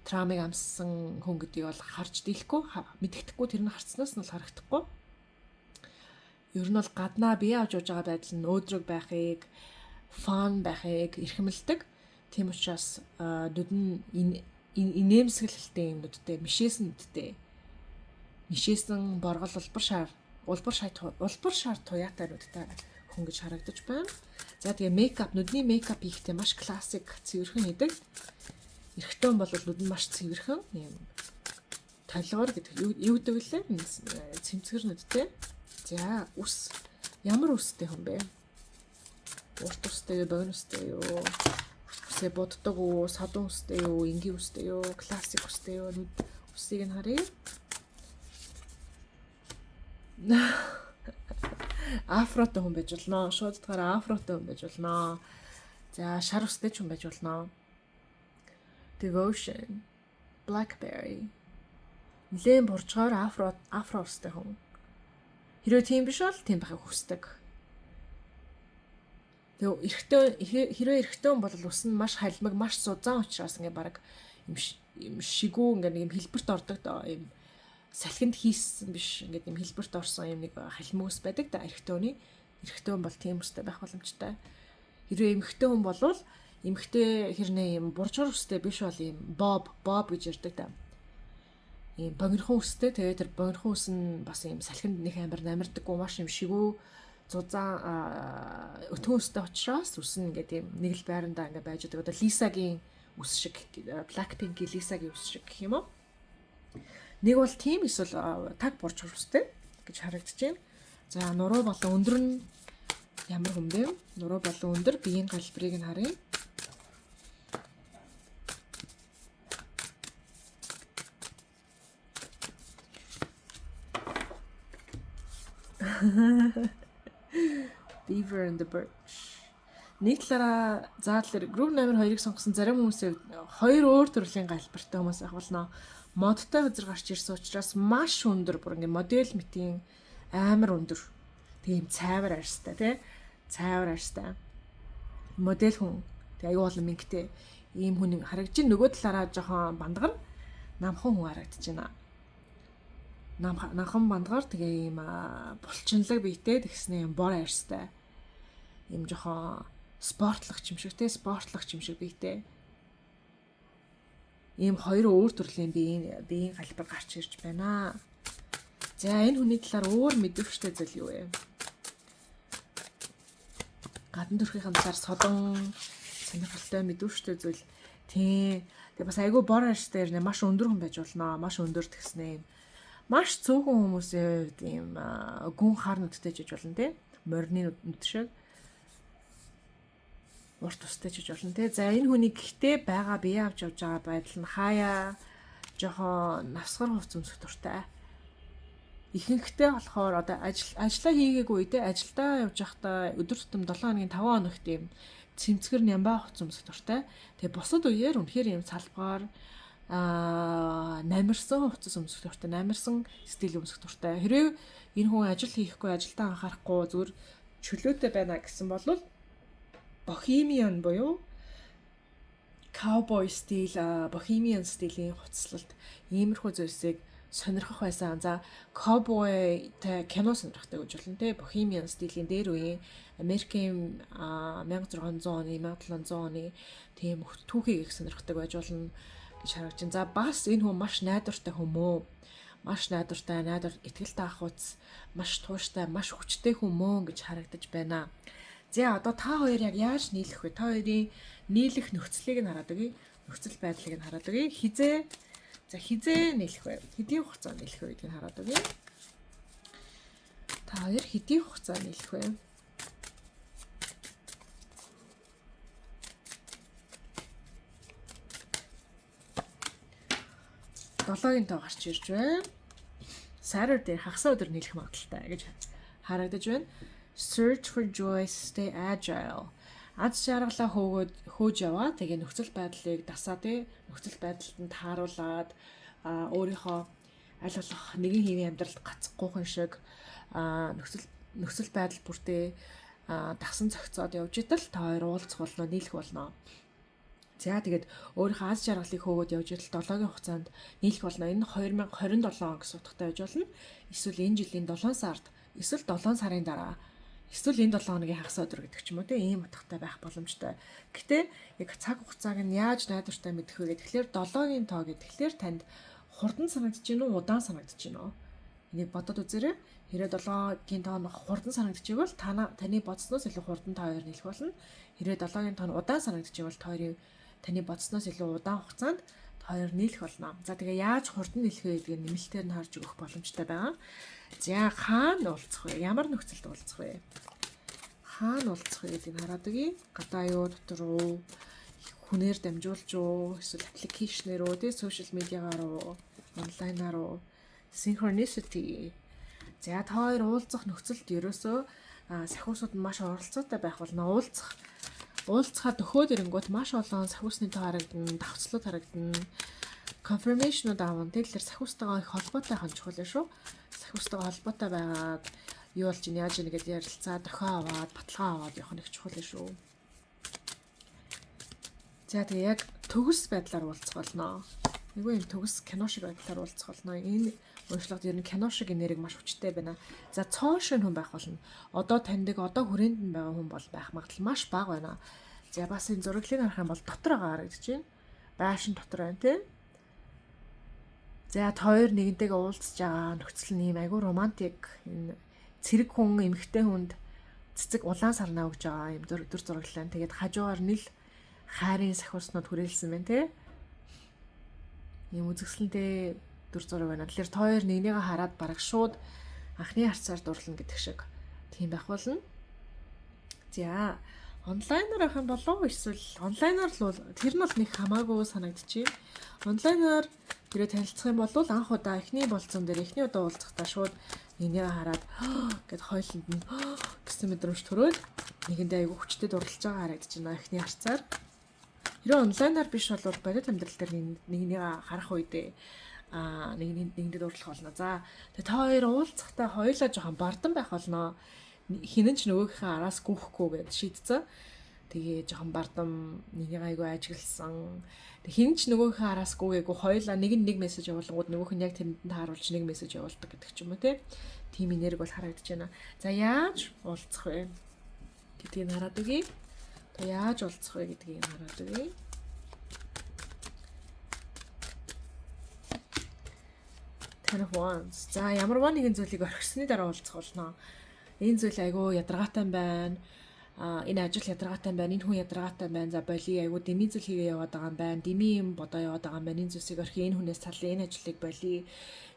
Траумыг амссан хүн гэдгийг бол харж дийлэхгүй, мэддэхгүй, тэр нь харцнаас нь бол харагдахгүй. Ер нь бол гаднаа бие авч явж байгаа байдал нь өөдрөг байхыг, fun байхыг эрхэмлдэг. Тийм учраас нүд нь инээмсэглэлтэй юм нүдтэй, мишээсэн нүдтэй. Мишээсэн боргол улбар шар туяатай нүдтэй хүн гэж харагдаж байна. За тэгээ makeup, нүдний makeup хийхдээ маш классик цэвэрхэн хийдэг. Эрэгтэй хүн бол нүд нь маш цэвэрхэн юм толгоор гэдэг юу гэдэг лээ? Цэмцгэр нүдтэй. За үс ямар үстэй хүн бэ? Урт үстэй юу, богино үстэй юу? Үсээ буддаг уу, содон үстэй юу, энгийн үстэй юу, классик үстэй юу? Нүд үсийг нь харъя. Афротой хүн байж болно. Шууд утгаараа афротой хүн байж болно. За шар үстэй ч хүн байж болно. Devotion, Blackberry. Нилээн буржгаар афро үстэй хүн. Хэрвээ тийм биш бол тийм байхыг хүсдэг. Тэгээ эрэгтэй хэрвээ эрэгтэй хүн бол ус нь маш халимаг, маш зузаан учраас ингээ баг юм шигүү ингээ нэг юм хэлбэрт ордог доо юм салхинд хийссэн биш ингээд юм хэлбэрт орсон юм нэг халимаг ус байдаг да эрэгтэй хүний. Эрэгтэй хүн бол тийм устай байх боломжтой. Хэрвээ эмэгтэй хүн болвол эмэгтэй хэрнээ юм буржгар устай биш бол юм боб гэж ярьдаг да. Ийм богинохон үстэй. Тэгээд тэр богинохон үс нь бас ийм салхинд нэг амар намирдаггүй маш юм шигүү зузаан өтгөн үстэй учраас үс нь ингээд ийм нэг л байрандаа ингээд байж байгаа. Одоо Лисагийн үс шиг, Blackpink-ийн Лисагийн үс шиг гэх юм уу? Нэг бол тийм эсвэл таг буржгар үстэй гэж харагдаж байна. За нуруу болон өндөр нь ямар хүн бэ? Нуруу болон өндөр биеийн галбирыг нь харъя. Beaver and the Birch. Нэг талаараа заалэр group номер 2-ыг сонгосон зарим хүмүүсийн хоёр өөр төрлийн галбиртай хүмүүс байх болно. Модтой үзэр гарч ирсэн учраас маш өндөр бүр ингээ модель мэтийн амар өндөр. Тийм цайвар арьстай тий. Цайвар арьстай. Модель хүн. Тэг аюу олон мөнгөтэй ийм хүн харагдаж байна. Нөгөө талаараа жоохон бандгар намхан хүн харагдаж байна. Намхан бандгаар тэгээ ийм булчинлаг биетэй тэгснэ юм бор арьстай. Ийм жоохон спортлогч юм шиг те, спортлогч юм шиг биетэй. Ийм хоёр өөр төрлийн биеийн галбар гарч ирж байна. За энэ хүний талаар өөр мэдэвчтэй зүйл юу вэ? Гадна төрхийнхэн талаар содон сонирхолтой мэдэвчтэй зүйл тий. Тэгээ бас айгүй бор арьстай ирнэ маш өндөр хүн байж болно. Маш өндөр тэгснэ юм. Маш цөөхөн хүмүүсийн хувьд ийм гүн хар нүдтэй ч гэж болно тий. Морины нүд шиг урт устай ч гэж болно тий. За энэ хүний гэхдээ байгаа бие авч явж байгаа байдал нь хаяа жоохон навсгар хувц өмсөх дуртай. Ихэнхдээ болохоор одоо ажлаа хийгээгүй үедээ ажилдаа явж байхдаа өдөр тутам 7 хоногийн 5 хоногт ийм цэмцгэр нямбай хувц өмсөх дуртай. Тэгээ бусад үеэр үнэхээр ийм салбгаар намирсан хувцас өмсөх дуртай, намирсан стил өмсөх дуртай. Хэрвээ энэ хүн ажил хийхгүй, ажилдаа анхаарахгүй зүгээр чөлөөтэй байна гэсэн бол bohemian буюу cowboy стил, bohemian стилийн хувцаслалт иймэрхүү зүйлсийг сонирхох байсан. За cowboy-тай кино сонирхдаг гэж болно те. Bohemian стилийн дээр үеийн Америкийн 1600 оны, 1700 оны тийм түүхийг их сонирхдаг байж болно гэж харагдаж байна. За бас энэ хүн маш найдвартай хүмүү. Маш найдвартай, найдвар, итгэлтэй ахуйц, маш тууштай, маш хүчтэй хүмүүн гэж харагдаж байна. За одоо та хоёр яг яаж нийлэх вэ? Та хоёрын нийлэх нөхцөлийг нь хараад өгье. Нөхцөл байдлыг нь хараад өгье. Хизээ за хизээ нийлэх вэ? Хэдийн хугацаанд нийлэх вэ гэдгийг хараад өгье. Та хоёр хэдийн хугацаанд нийлэх вэ? Долоогийн тоо гарч ирж байна. Saturday хагас өдөр нийлэх магадлалтай гэж харагдаж байна. Search for joy, stay agile. Аз жаргалаа хөөж яваа. Тэгээ нөхцөл байдлыг дасаа тий нөхцөл байдалд нь тааруулаад өөрийнхөө аль болох нэгэн хэвийн амьдралд гацхгүйхэн шиг нөхцөл байдал бүртээ дасан зохицоод явж идэл та хоёр уулзах болно, нийлэх болно. За, тэгээд өөрийнхөө аз жаргалыг хөөгөөд явж идэл 7-гийн хугацаанд нийлэх болно. Энэ 2027 он гэсэн утгатай байж болно. Эсвэл энэ жилийн 7 сард, эсвэл 7 сарын дараа, эсвэл энэ 7 хоногийн хагас өдөр гэдэг ч юм уу, те, ийм утгатай байх боломжтой. Гэтэ яг цаг хугацааг нь яаж найдвартай мэдэх вэ гэхээр 7-гийн тоо гэхээр танд хурдан санагдаж гин үү, удаан санагдаж гин үү? Энийг бодод үзээрэй. Хэрэг 7-гийн тоо нь хурдан санагдчихвэл таны бодсноос илүү хурдан та хоёр нийлэх болно. Хэрэг 7-гийн тоо нь удаан санагдчихвэл та хоёрын таны бодсноос илүү удаан хугацаанд та хоёр нийлэх болно. За, тэгээ яаж хурдан нийлэх вэ гэдгийг нэмэлтээр нь харж өгөх боломжтой байгаа. За, хаана уулзах вэ? Ямар нөхцөлд уулзах вэ? Хаана уулзах вэ гэдгийг хараад өгье. Гадаа юу, дотор уу, хүнээр дамжуулж уу, эсвэл application ээр үү, тэ, social media гаар уу, онлайнаар уу? Synchronicity. За, та хоёр уулзах нөхцөлд ерөөсөө сахиусууд нь маш оролцоотой байх болно. Уулзахаа дөхөөд ирэнгүүт маш олон сахиусны тоо харагдана, давхцлууд харагдана. Confirmation-ууд аавна. Тэгэхээр сахиустайгаа их холбоотой байх нь чухал шүү. Сахиустайгаа холбоотой байгаад юу болж ийн, яаж ийн гэдээ ярилцаа, дохио аваад, баталгаа аваад явах нь их чухал шүү. За, тэгээ яг төгс байдлаар уулзах болно. Айгүй юм төгс кино шиг байдлаар уулзах болно. Энэ уншлагад ер нь кино шиг энерги маш хүчтэй байна. За, цоон шин хүн байх болно. Одоо таньдаг, одоо хүрээнд нь байгаа хүн бол байх магадлал маш бага байна. За, бас энэ зураглалыг харах юм бол дотор байгаа харагдаж байна. Байшин дотор байна, тий. За, хоёр нэгэнтэйгээ уулзж байгаа нөхцөл нь ийм айгүй романтик, энэ цэрэг хүн эмэгтэй хүнд цэцэг улаан сарнаа өгж байгаа юм дүр зураглалаа. Тэгээд хажуугаар нил хайрын сахиуснууд хүрээлсэн байна, тий. Ийм үзэсгэлэнтэй дүр зураг байна. Тэгэхээр та хоёр нэгнийгээ хараад бараг шууд анхны харцаар дурлана гэдэг шиг тийм байх болно. За, онлайнаар авах юм болов уу, эсвэл онлайнаар л бол тэр нь бол нэг хамаагүй санагдчихэв. Онлайнаар тэрэ танилцах юм бол анх удаа эхний болцсон дээр, эхний удаа уулзахдаа шууд нэгнийгээ хараад гэд хойлонд нь гэсэн мэдрэмж төрөөл нэгэндээ айгүй хүчтэй дурлаж байгаа харагдаж байна эхний харцаар. Хэрвээ онлайнаар биш бол бодит амьдрал дээр нэгнийгээ харах үедээ нэг нэгэндээ дурлах болно. За, тэгээ та хоёр уулзахдаа хоёулаа жоохон бардам байх болно. Хинэн ч нөгөөхийнхээ араас гүйхгүй гэд шийдсэн. Тэгээ жоохон бардам, нэгнийг айгүй ажигласан. Тэг хин ч нөгөөхийнхээ араас гүйгээгүй, хоёулаа нэг нь нэг мессеж явуулангууд нөгөөх нь яг тэрэнд нь тааруулж нэг мессеж явуулдаг гэдэг ч юм уу, те. Тийм энерги бол харагдаж байна. За, яаж уулзах вэ гэдгийг хараад өгье. Та яаж уулзах вэ гэдгийг хараад өгье. Ten of Wands. За, ямарваа нэгэн зүйлийг орхисны дараа уулзах болно. Энэ зүйл айгүй ядаргаатай байна. Энэ ажил ядаргаатай байна, энэ хүн ядаргаатай байна. За, боли, айгүй дэмий зүйл хийгээ яваад байгаа юм байна. Дэмий юм бодоо яваад байгаа юм байна. Энэ зүйлсийг орхи, энэ хүнээс салъя, энэ ажлыг боли,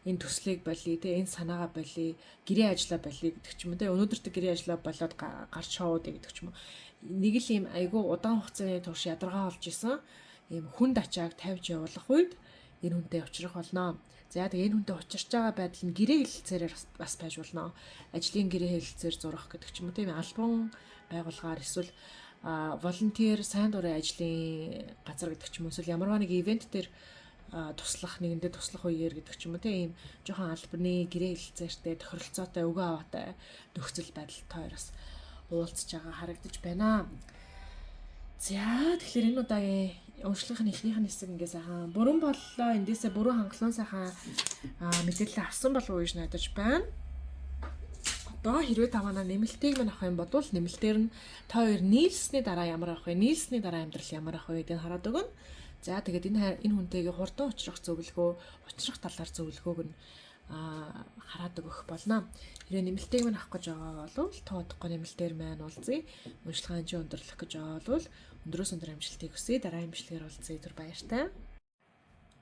энэ төслийг боли, тэ, энэ санаагаа боли, гэрээ ажлаа боли гэдэг ч юм уу, тэ, өнөөдөрт гэрээ ажлаа болоод гарч шоуд гэдэг ч юм уу. Нэг л юм айгүй удаан хугацааны турш ядаргаа олж исэн ийм хүнд ачааг тавьж явуулах үед энэ хүнтэй учрах болно. За, тэгээ энэ хүнтэй учирч байгаа байдал нь гэрээ хэлэлцээрээр бас байж болно. Ажлын гэрээ хэлэлцээр зурах гэдэг ч юм уу, тийм албан байгууллагаар, эсвэл волонтер, сайн дурын ажлын газар гэдэг ч юм уу, эсвэл ямарваа нэг event дээр туслах, нэгэндээ туслах үеэр гэдэг ч юм уу, тийм жоохон албаны гэрээ хэлэлцээртэй, тохиролцоотой, өгөө аваатай нөхцөл байдал та хоёроос уулзж байгаа харагдаж байна. За, тэгэхээр энэ удаагийн уншлагын эхнийх нь хэсэг ингээ сайхан бүрэн боллоо. Эндээсээ бүрэн хангалуун сайхан мэдээлэл авсан болов уу гэж найдаж байна. Одоо хэрвээ та манай нэмэлтийг минь авах юм бол нэмэлтээр нь та хоёр нийлсний дараа ямар авах вэ? Нийлсний дараа амьдрал ямар авах вэ гэдгийг хараад өгнө. За, тэгээд энэ хүнтэйгээ хурдан учрах зөвлөгөө, учрах талаар зөвлөгөөг нь хараад өгөх болно. Хэрвээ нэмэлтийг минь авах гэж байгаа бол тоодохгүй нэмэлтээр маань уулзъя. Уншилгаан чи өндөрлөх гэж байгаа бол өндрөөс өндөр амжилтыг хүсье. Дараагийн бичлэгээр уулзъя. Түр баяртай.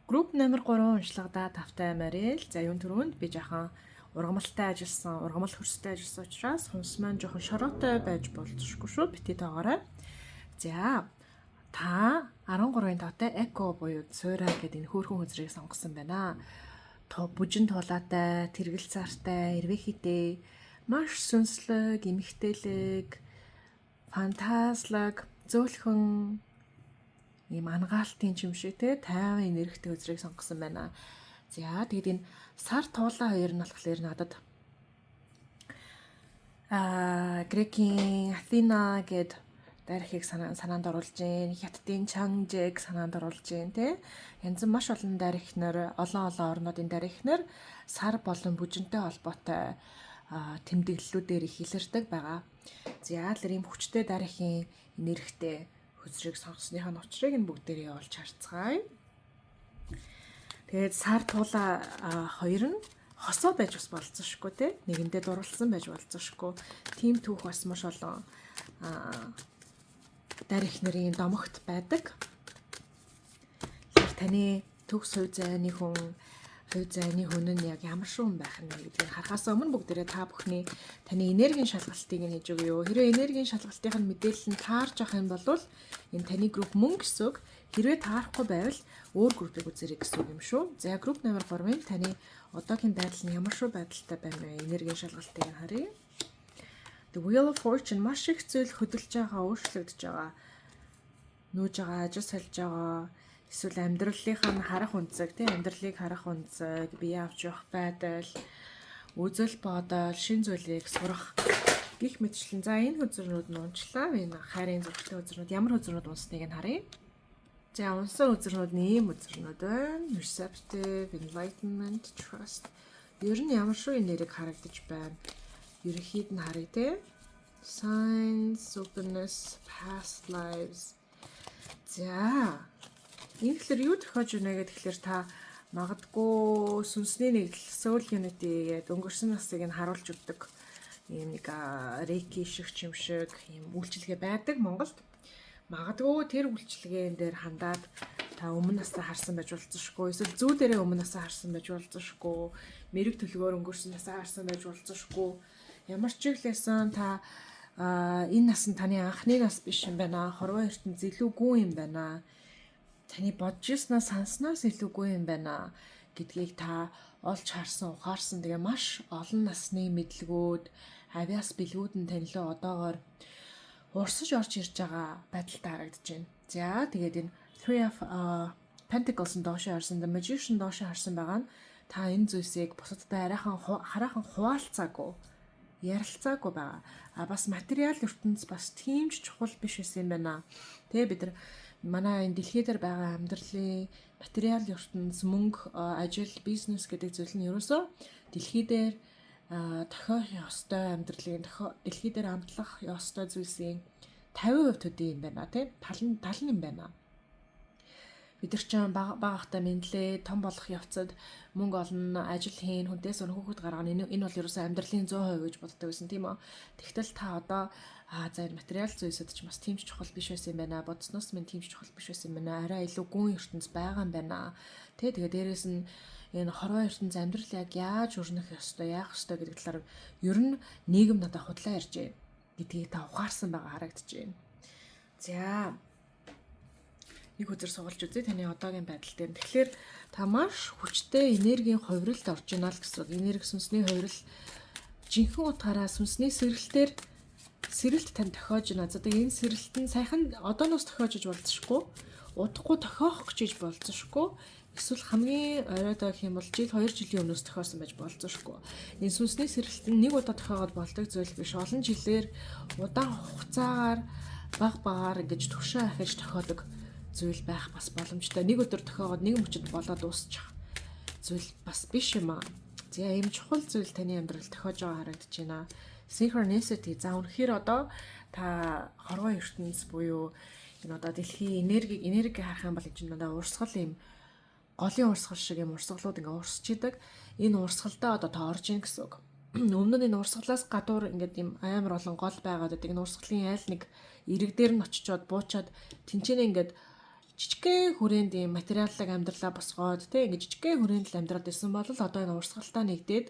Групп номер 3 уншлагадаа тавтай морил. За, юун түрүүнд би жаахан ургамалтай ажилласан, ургамал хөрстэй ажилласан учраас хумс маань жоохон шороотой байж болзошгүй шүү. Бити тоогоорой. За, та 13-ын тоотой Echo буюу Цуйраа гэдэг энэ хөөрхөн хөзрийг сонгосон байна. Бүжин тулаатай, тэргэл цаартай, эрвээхийтэй, маш сүнслэг, эмэгтэйлэг, фантазлаг, зөөлхөн ийм ангаалтын юм шиг, те, тайван энергитэй хөзрийг сонгосон байна. За, тэгээд энэ сар туулаа хоёр нь болохоор надад грекийн Афина гэд Дайрхийг санаанд оруулж гин, Хятадын Чанжэг санаанд оруулж гин, тэ. Янз маш олон дарихнаар, олон олон орнуудын дарихнаар сар болон бүжинтэй холбоотой тэмдэглэлүүдээр их илэрдэг байгаа. За, тэр ийм хүчтэй дарихын энергитэй хөзрийг сонгосныхоо учрыг нь бүгдээрээ олж харцгаая. Тэгээд сар туулаа хоёр нь хосоо байж бас болзошгүй, те. Нэгэндээ дурлалсан байж болзошгүй. Тим түүх бас маш олон дарих нарын домогт байдаг. Тэгэхээр таны төгс хувь зайны хүн, хувь зайны хүн нь яг ямар шүүн байх нь гэдгийг харахаас өмнө бүгдээрээ та бүхний таны энергийн шалгалтыг нь хийж өгье. Хэрвээ энергийн шалгалтын нь мэдээлэл нь таарч авах юм бол энэ таны групп мөн гэсэн үг. Хэрвээ таарахгүй байвал өөр группийг үзээрэй гэсэн үг юм шүү. За, групп номер 3-ын таны одоогийн байдал нь ямар шүү байдалтай байна вэ? Энергийн шалгалтыг нь харъя. The Wheel of Fortune, маш их зүйл хөдөлж байгаа, өөрчлөгдөж байгаа. Нүүж байгаа, ажил сольж байгаа, эсвэл амьдралынхаа нь харах өнцөг, тийм, амьдралыг харах өнцөг, бие авч явах байдал, үзэл бодол, шин зүйлийг сурах гих мэтчлэн. За, энэ хөзрнүүд нь унчлаа. Энэ хайрын зурагтай хөзрнүүд, ямар хөзрнүүд унсныг нь харъя. За, унсан хөзрнүүд нь ийм хөзрнүүд байна. Receptive, enlightenment, trust. Ер нь ямар шүү энерги харагдаж байна? Ерөнхийд нь харъя, те. Signs, openness, past lives. За. Энэ тэгэхээр юу тохиож байна гэхээр та магадгүй сүнсний нэгдэл, soul unity гэдэг өнгөрсөн насыг нь харуулж өгдөг ийм нэг рейки шиг юм шиг ийм үйлчилгээ байдаг Монголд. Магадгүй тэр үйлчилгээн дээр хандаад та өмнө насаа харсан байж болзошгүй, эсвэл зүү дээрээ өмнө насаа харсан байж болзошгүй, мэрэг төлгөөр өнгөрсөн насаа харсан байж болзошгүй. Ямар ч чиглэлсэн та энэ нас нь таны анхны нас биш юм байна. Хорвоо ертөнц илүү гүн юм байна. Таны бодож ирснээс, санснаас илүү гүн юм байна гэдгийг та олж харсан, ухаарсан. Тэгээ маш олон насны мэдлэгүүд, авиас бэлгүүд нь тань руу одоогоор урсаж орж ирж байгаа байдалтай харагдаж байна. За, тэгээд энэ Three of Pentacles-ын доош харсан, The Magician доош харсан байгаа нь та энэ зүйлсийг бусадтай арайхан хараахан хуваалцаагүй, ярилцаагүй байгаа. А бас материал ертөнц бас тийм ч чухал биш байсан юм байна. Тэгээ бид нар манай энэ дэлхий дээр байгаа амьдралын материал ертөнц, мөнгө, ажил, бизнес гэдэг зүйл нь ерөөсөө дэлхий дээр тохиох ёстой амьдралын, дэлхий дээр амтлах ёстой зүйлсийн 50% төдий юм байна, тийм, тал нь тал нь юм байна. Бид нар ч бага багахтай мэндлээ, том болох явцад мөнгө олно, ажил хийн, хүнтээс өн хүүхэд гаргана. Энэ бол ерөөсөө амьдралын 100% гэж боддог байсан, тийм үү? Тэгтэл та одоо аа, за, энэ материал зүйлсүүд ч бас тийм ч чухал биш байсан юм байна. Бодсноос минь тийм ч чухал биш байсан юм байна. Арай илүү гүн ертөнц байгаа юм байна. Тэ, тэгээ дээрэс нь энэ хорвоо ертөнц, амьдрал яг яаж өрнөх ёстой, яах ёстой гэдэг талаар ер нь нийгэм надад худлаа ярьжээ гэдгийг та ухаарсан байгаа харагдаж байна. За, нэг хөзөр сугалж үзье таны одоогийн байдал дээр. Тэгэхээр та маш хүчтэй энергийн хувиралд орж байна л гэсэн үг. Энерги, сүнсний хувирал, жинхэнэ утгаараа сүнсний сэрэлтээр сэрэлт тань тохиож байна. За, тэгээ энэ сэрэлт нь саяхан одооноос тохиож иж болзошгүй. Удахгүй тохиох гэж иж болзошгүй. Эсвэл хамгийн оройдоо гэх юм бол жил 2 жилийн өмнөөс тохиосон байж болзошгүй. Энэ сүнсний сэрэлт нь нэг удаа тохиогоод болдог зүйл биш. Олон жилээр, удаан хугацаагаар, баг багаар ингэж төвшөө ахиж тохиодог зүйл байх бас боломжтой. Нэг өдөр тохиогоод нэг мөчөд болоод дуусчих зүйл бас биш юм аа. За, ийм чухал зүйл таны амьдрал тохиож байгаа харагдаж байна. Synchronicity. За, үнэхээр одоо та хорвоо ертөнц буюу энэ одоо дэлхийн энерги харах юм бол энэ чинь дандаа урсгал, юм голын урсгал шиг юм урсгалууд ингээ урсч идэг. Энэ урсгалдаа одоо та орж ийн гэсэн үг. Өмнө нь энэ урсгалаас гадуур ингээд юм амар олон гол байгаад байдаг. Энэ урсгалын айл нэг ирэг дээр нь очичоод буучаад тэнцэнэ ингээд жижигхэн хүрээнд ийм материаллаг амьдралаа босгоод, тэ, ингээд жижигхэн хүрээнд л амьдраад исэн бол одоо энэ урсгалдаа нэгдээд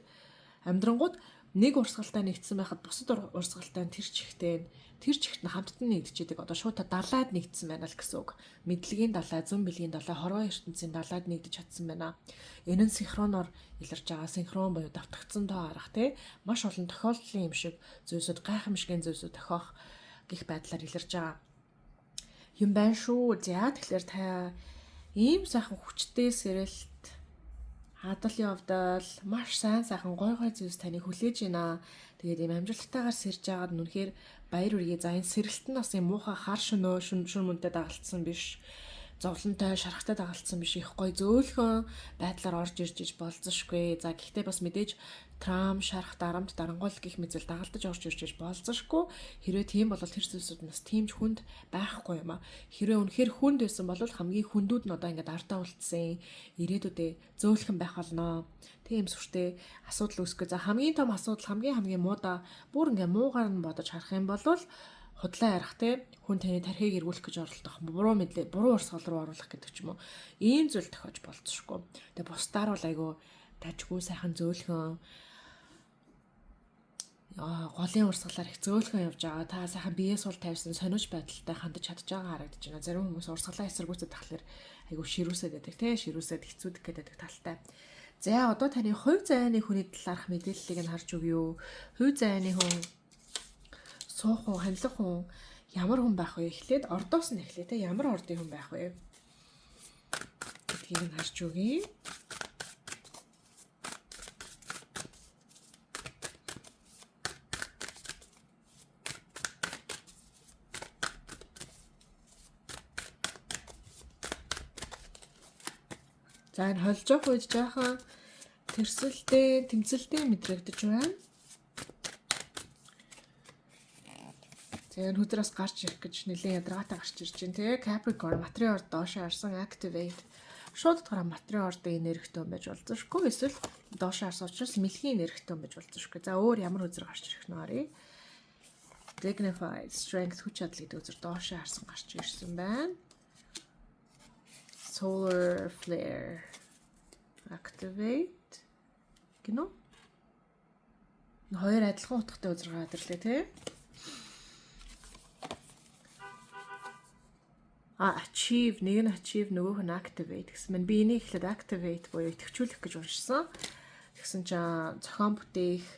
амьдрангууд нэг урсгалтай нэгдсэн байхад бусад урсгалтай нь тэр чигтээ, тэр чигт нь хамтд нь нэгдчихэдэг. Одоо шууд та далайд нэгдсэн байна л гэсэн үг. Мэдлэгийн далай, зөн бэлгийн далай, хорвоо ертөнцийн далайд нэгдэж чадсан байна. Энэ нь синхроноор илэрч байгаа. Синхрон буюу давтагдсан тоо арга, тий. Маш олон тохиолдлын юм шиг зүйлсүүд, гайхамшигын зүйлсүүд тохиох гих байдлаар илэрч байгаа юм байна шүү. За, тэгэхээр та ийм сайхан хүчтэй сэрэлт Адал явдал маш сайн сайхан гой гой зүйлс таныг хүлээж байна. Тэгээд ийм амжилттайгаар сэрж байгаад нь үнэхээр баяр хүргэе. За, энэ сэрэлт нь бас юм муухай хар шөнөө шүн мөнтэй дагалдсан биш, зовлонтой, шарахтай дагалдсан биш, их гоё зөөлхөн байдлаар орж ирж иж болзошгүй. За, гэхдээ бас мэдээж травм, шарах, дарамт, дарангуйл гэх мэт зүйл дагалдаж орж ирж иж болзошгүй. Хэрвээ тийм бол тэр зүйлсүүд нь бас тийм ч хүнд байхгүй юм а. Хэрвээ үнэхээр хүнд байсан бол хамгийн хүндүүд нь одоо ингээд ардаа үлдсэн, ирээдүйдээ зөөлхөн байх болно. Тийм сүртэй асуудал үүсэхгүй. За, хамгийн том асуудал, хамгийн хамгийн муудаа бүр ингээ муугаар нь бодож харах юм бол худлаа ярих, те, хүн таны тархийг эргүүлэх гэж оролдох, буруу мэдлээ, буруу урсгал руу оруулах гэдэг ч юм уу. Ийм зүйл тохиож болцсошгүй. Тэгээ бусдаар бол айгүй тажгүй, сайхан зөөлхөн голын урсгалаар их зөөлхөн явж байгаа. Та сайхан бие сул тавьсан, сониуч байдалтай хандаж чадж байгаа харагдаж байна. Зарим хүмүүс урсгалаа эсэргүүцээд тахлаар айгүй ширүүсээд байдаг, те, ширүүсээд хэцүүдэг гэдэг талтай. За, одоо таны хувь заяаны хүний талаарх мэдээллийг нь харж өгье. Хувь заяаны хүн, суух хүн, ханилах хүн ямар хүн байх вэ? Эхлээд ордоос нь эхлэе, те, ямар ордын хүн байх вэ гэдгийг нь харж өгье. За, энэ холж явах үед жаахан тэрсэлтэй, тэмцэлтэй мэдрэгдэж байна. За, энэ хөдрөөс гарч ирэх гэж нэлээд ядаргаатай гарч ирж байна, те. Capricorn, матрийн орд доошоо харсан, activate. Шууд утгаараа матрийн ордын энергитэй байж болзошгүй. Эсвэл доошоо харсан учраас мэлхийн энергитэй байж болзошгүй. За, өөр ямар үзэр гарч ирэх нь харъя. Dignified strength, хүч чадал гэдэг үзэр доошоо харсан гарч ирсэн байна. Solar flare, activate гинөө. Хоёр адилхан утгатай үзэр гараад ирлээ, тий. А, achieve, нэг нь achieve, нөгөөх нь activate гэсэн мэн. Би энийг эхлээд activate буюу идэвхжүүлэх гэж уншсан. Тэгсэн чинь зохион бүтээх,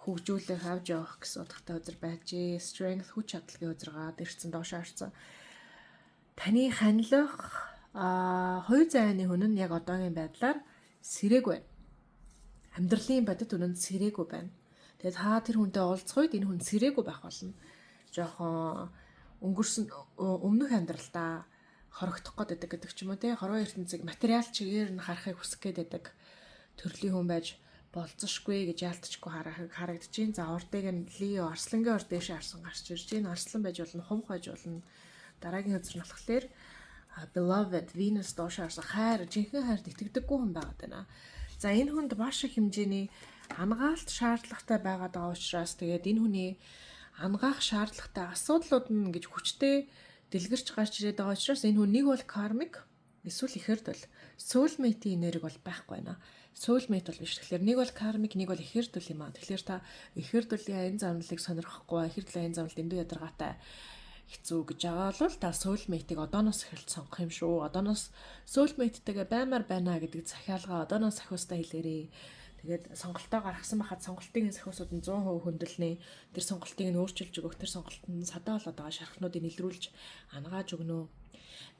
хөгжүүлэх, авч явах гэсэн утгатай үзэр байжээ. Strength, хүч чадалгийн үзэр гараад ирсэн, доош харсан. Таны ханилах хувь заяаны хүн нь яг одоогийн байдлаар сэрээгүй байна. Амьдралын бодит үнэнд сэрээгүй байна. Тэгээд та тэр хүнтэй уулзах үед энэ хүн сэрээгүй байх болно. Жохон өнгөрсөн өмнөх амьдралдаа хорогдох гээд байдаг гэдэг ч юм уу, те, хорвоо ертөнцийг материал чигээр нь харахыг хүсэх гээд байдаг төрлийн хүн байж болзошгүй гэж яалтчгүй харагдаж байна. За, ордыг нь Лео, Арслангийн орд дээшээ харсан гарч ирж байна. Арслан байж болно, хумх байж болно. Дараагийн үзэр нь болохоор beloved, Venus доош харсан, хайр, жинхэнэ хайрт итгэдэггүй хүн байгаад байна. За, энэ хүнд маш их хэмжээний анагаалт шаардлагатай байгаад байгаа учраас тэгээд энэ хүний анагаах шаардлагатай асуудлууд нь ингэж хүчтэй дэлгэрч гарч ирээд байгаа учраас энэ хүн нэг бол karmic эсвэл ихэр төл, soulmate-ийн энерги бол байхгүй байна. Soulmate бол биш. Тэгэхээр нэг бол karmic, нэг бол ихэр төл юм аа. Тэгэхээр та ихэр төлийн аян замналыг сонирхохгүй, ихэр төлийн аян замнал дэндүү ядаргаатай, хэцүү гэж байгаа бол та soulmate-ыг одооноос эхэлж сонгох юм шүү. Одооноос soulmate-тэйгээ баймаар байна гэдэг захиалгаа одооноос сахиустаа хэлээрэй. Тэгээд сонголтоо гаргасан байхад сонголтын сахиусууд нь 100% хөндлөнө. Тэр сонголтыг нь өөрчилж өгөх, тэр сонголт нь садаа болоод байгаа шархнуудыг илрүүлж анагааж өгнө.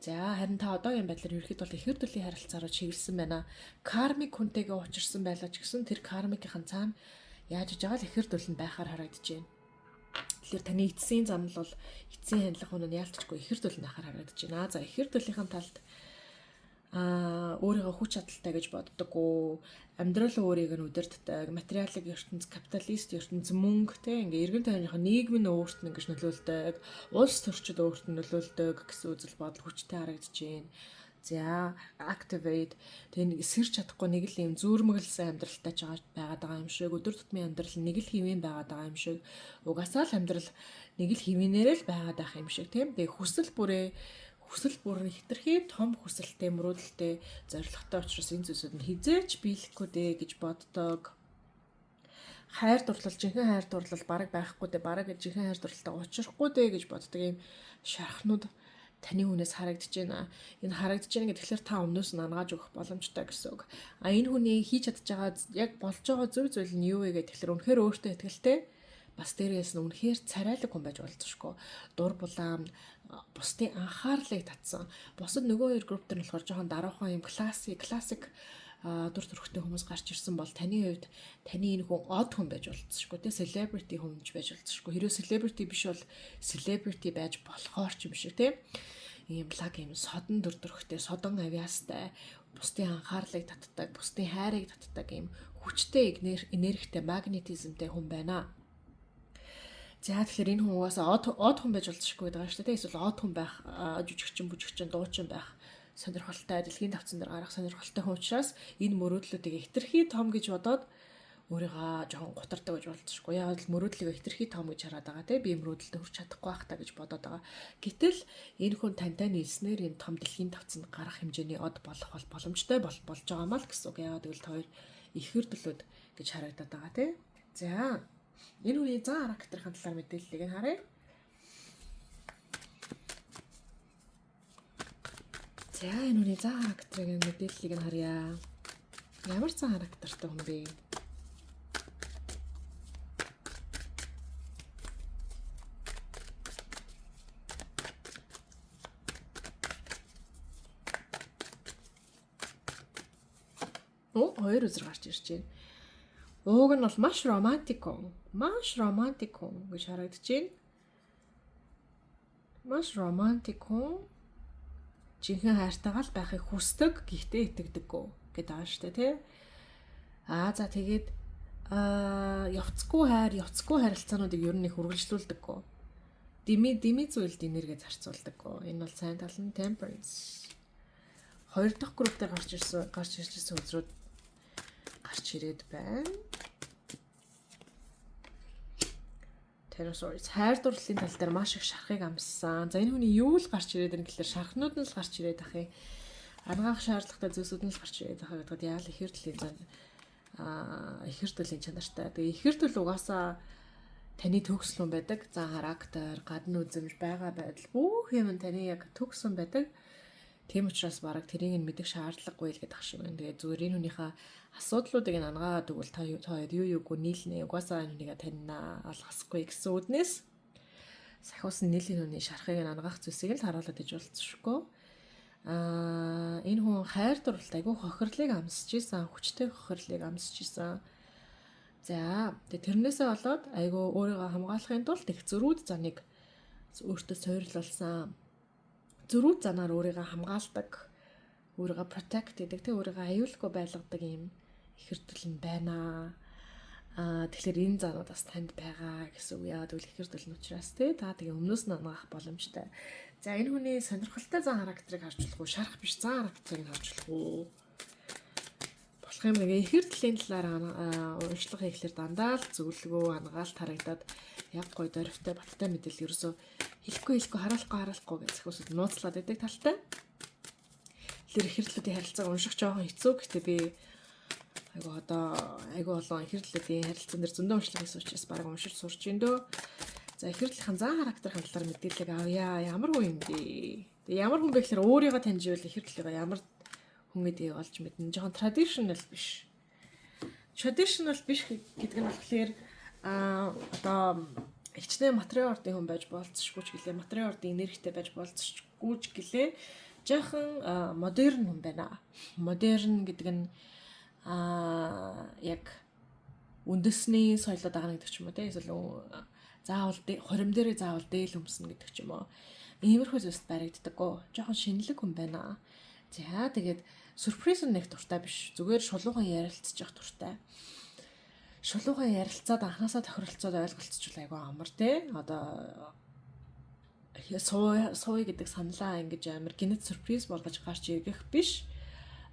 За, харин та одоогийн байдлаар ерөнхийдөө бол ихэр төлийн харилцаараа чиглэсэн байна. Кармик хүнтэйгээ учирсан байлаа ч гэсэн тэр кармикийн цаана яаж иж байгаа л ихэр төлөнд байхаар харагдаж байна. Тэгэхээр таны эцсийн замнал бол, эцсийн хандлага хүн нь яалтчгүй ихэр төлөнд байхаар харагдаж байна. За, ихэр төлийнхэн талд өөрийгөө хүч чадалтай гэж боддоггүй, амьдрал өөрийг нь удирддаг, материалын ертөнц, капиталист ертөнц, мөнгө, те, ингээ эргэн тойрныхоо нийгэм нь өөрт нь ингэж нөлөөлдөг, улс төрчид өөрт нь нөлөөлдөг гэсэн үзэл бодол хүчтэй харагдаж байна. За, activate, тэгээ нэг сэрч чадахгүй нэг л юм зүүрмэглэсэн амьдралтай ч байгаад байгаа юм шиг, өдөр тутмын амьдрал нэг л хэвийн байгаад байгаа юм шиг, угаасаа л амьдрал нэг л хэвийнээрээ л байгаад байх юм шиг, тийм. Тэгээ хүсэл бүрээ, хүсэл бүр хэтэрхий том хүсэлтэй, мөрөөдөлтэй, зорилготой учраас энэ зүйлсүүд нь хэзээ ч биелэхгүй дээ гэж боддог. Хайр дурлал, жинхэнэ хайр дурлал бараг байхгүй дээ, бараг жинхэнэ хайр дурлалтай учрахгүй дээ гэж боддог юм шархнууд таны хүнээс харагдаж байна. Энэ харагдаж байна гэхээр та өмнөөс нь анагааж өгөх боломжтой гэсэн үг. А энэ хүний хийж чадж байгаа, яг болж байгаа зөв зүйл нь юу вэ гэхээр тэгэхээр үнэхээр өөртөө итгэлтэй, бас дээрээс нь үнэхээр царайлаг хүн байж болзошгүй. Дур булаам, бусдын анхаарлыг татсан. Бусад нөгөө хоёр групп төр нь болохоор жоохон даруухан юм classy, классик Дүр төрхтэй хүмүүс гарч ирсэн бол таны хувьд таны энэ хүн од хүн байж болцсошгүй те, celebrity хүн ч байж болцсошгүй. Хэрвээ celebrity биш бол celebrity байж болохоор ч юм шиг те. Ийм лаг юм содон дүр төрхтэй, содон авьяастай, бусдын анхаарлыг татдаг, бусдын хайрыг татдаг ийм хүчтэй энергитэй, магнетизмтэй хүн байна. За, тэгэхээр энэ хүн угаасаа од хүн байж болцсошгүй гэдэг шүү дээ. Эсвэл од хүн байх, жүжигчин, бүжигчин, дуучин байх сонирхолтой, дэлхийн тавцан дээр гарах сонирхолтой хүн учраас энэ мөрөөдлүүдийг хэтэрхий том гэж бодоод өөрийгөө жоохон гутардаг гэж болцсошгүй. Яг л мөрөөдлийг хэтэрхий том гэж хараад байгаа те. Би мөрөөдөлтөд хүрч чадахгүй байх та гэж бодоод байгаа. Гэтэл энэ хүн тантай нийлснээр энэ том дэлхийн тавцанд гарах хэмжээний од болох бол боломжтой болж байгаа маа л гэсэн үг. Яагаад гэвэл та хоёр ихэр төлөөд гэж харагдаад байгаа те. За, энэ хүний зан характерын талаар мэдээллийг нь харъя. За, энэ хүний зан характерын мэдээллийг нь харъя. Ямар зан характертай хүн бэ? Оо, хоёр үзэр гарч ирж байна. Ууг нь бол маш романтик хүн. Маш романтик хүн гэж харагдаж байна. Маш романтик хүн. Жинхэнэ хайртайгаа л байхыг хүсдэг, гэхдээ итгэдэггүй гэдэг байгаа шүү дээ, тий. Аа, за, тэгээд явцгүй хайр, явцгүй харилцаануудыг ер нь их үргэлжлүүлдэггүй. Дими дими зүйлд энерги зарцуулдаггүй. Энэ бол сайн тал нь, temperance. Хоёр дахь групп дээр гарч ирсэн үзрүүд гарч ирээд байна. Ten of Swords, хайр дурлалын тал дээр маш их шархыг амссан. За, энэ хүний юу л гарч ирээд байна гэхэлэр шархнууд нь л гарч ирээд ах юм. Анагаах шаардлагатай зүйлсүүд нь л гарч ирээд байгаа гэдгээд яал ихэр төрлийн зан ихэр төрлийн чанартай. Тэгээ ихэр төл угаасаа таны төгс хүн байдаг. За, характер, гадна үзэмж, байгаа байдал, бүх юм нь таны яг төгс хүн байдаг. Тийм учраас бараг тэрийг нь мэдэх шаардлагагүй л гэдэг ах шиг байна. Тэгээ зүгээр энэ хүнийхээ асуудлуудыг нь анагаад өгвөл та та хоёр юу юугүй нийлнэ. Угаасаа энэ хүнийг таньнаа алгасгүй гэсэн үднээс сахиусан нийлийн хүний шархыг нь анагаах зүйлсийг л харуулад иж болцсошгүй. Энэ хүн хайр дурлалт айгүй хохирлыг амсаж исэн, хүчтэй хохирлыг амсаж исэн. За, тэгээ тэрнээсээ болоод айгүй өөрийгөө хамгаалахын тулд их зөрүүд заныг өөртөө суйрлуулсан. Зөрүүд занаар өөрийгөө хамгаалдаг, өөрийгөө protect гэдэг, тэг өөрийгөө аюулгүй байлгадаг юм ихэр төл нь байна. Тэгэхээр энэ занууд бас танд байгаа гэсэн үг. Яагаад гэвэл ихэр төл нь учраас тий та тэгээ өмнөөс нь анагаах боломжтой. За, энэ хүний сонирхолтой зан характерыг харж болох уу? Шарах биш, зан характерыг харж болох уу? Болох юм нэг ихэр төлийн талаар уншлага хийхлээр дандаа л зөвлөгөө, анагаалт харагдаад яг гой дөрвтэй баттай мэдээлэл ерөөсөө хэлэхгүй хэлэхгүй, хараалахгүй хараалахгүй гэж захиусууд нууцлаад байдаг талтай. Тэгэхээр ихэрлүүдийн харилцааг унших жоохон хэцүү. Гэхдээ би айгу одоо айгу олон ихэрлүүдийн харилцаан дээр зөндөө уншлага хийсэн учраас бараг уншиж сурч ин дөө. За, ихэрлийнхэн зан характерын талаар мэдээлэл авъя. Ямар хүн юм бэ? Тэгээ ямар хүн бэ гэхээр өөрийгөө таньж ивэл ихэрлийнхаа ямар хүн гэдгийг олж мэднэ. Жоохон traditional биш. Traditional биш гэдэг нь болохоор одоо хичнээн материал ордын хүн байж болцсошгүй ч гэлээ, материал ордын энергитэй байж болцсошгүй ч гэлээ, жаахан модерн хүн байна. Модерн гэдэг нь яг үндэсний соёлоо дагна гэдэг ч юм уу те, эсвэл заавал хорим дээрээ заавал дээл өмснө гэдэг ч юм уу. Иймэрхүү зүйлс баригддаггүй. Жоохон шинэлэг хүн байна. За, тэгээд сюрприз нэг дуртай биш. Зүгээр шулуухан ярилцчих дуртай. Шулуухан ярилцаад, анханасаа тохиролцоод ойлголцчихвол айгүй амар те. Одоо сууя сууя гэдэг саналаа ингэж амар гинэт сюрприз болгож гарч иргэх биш.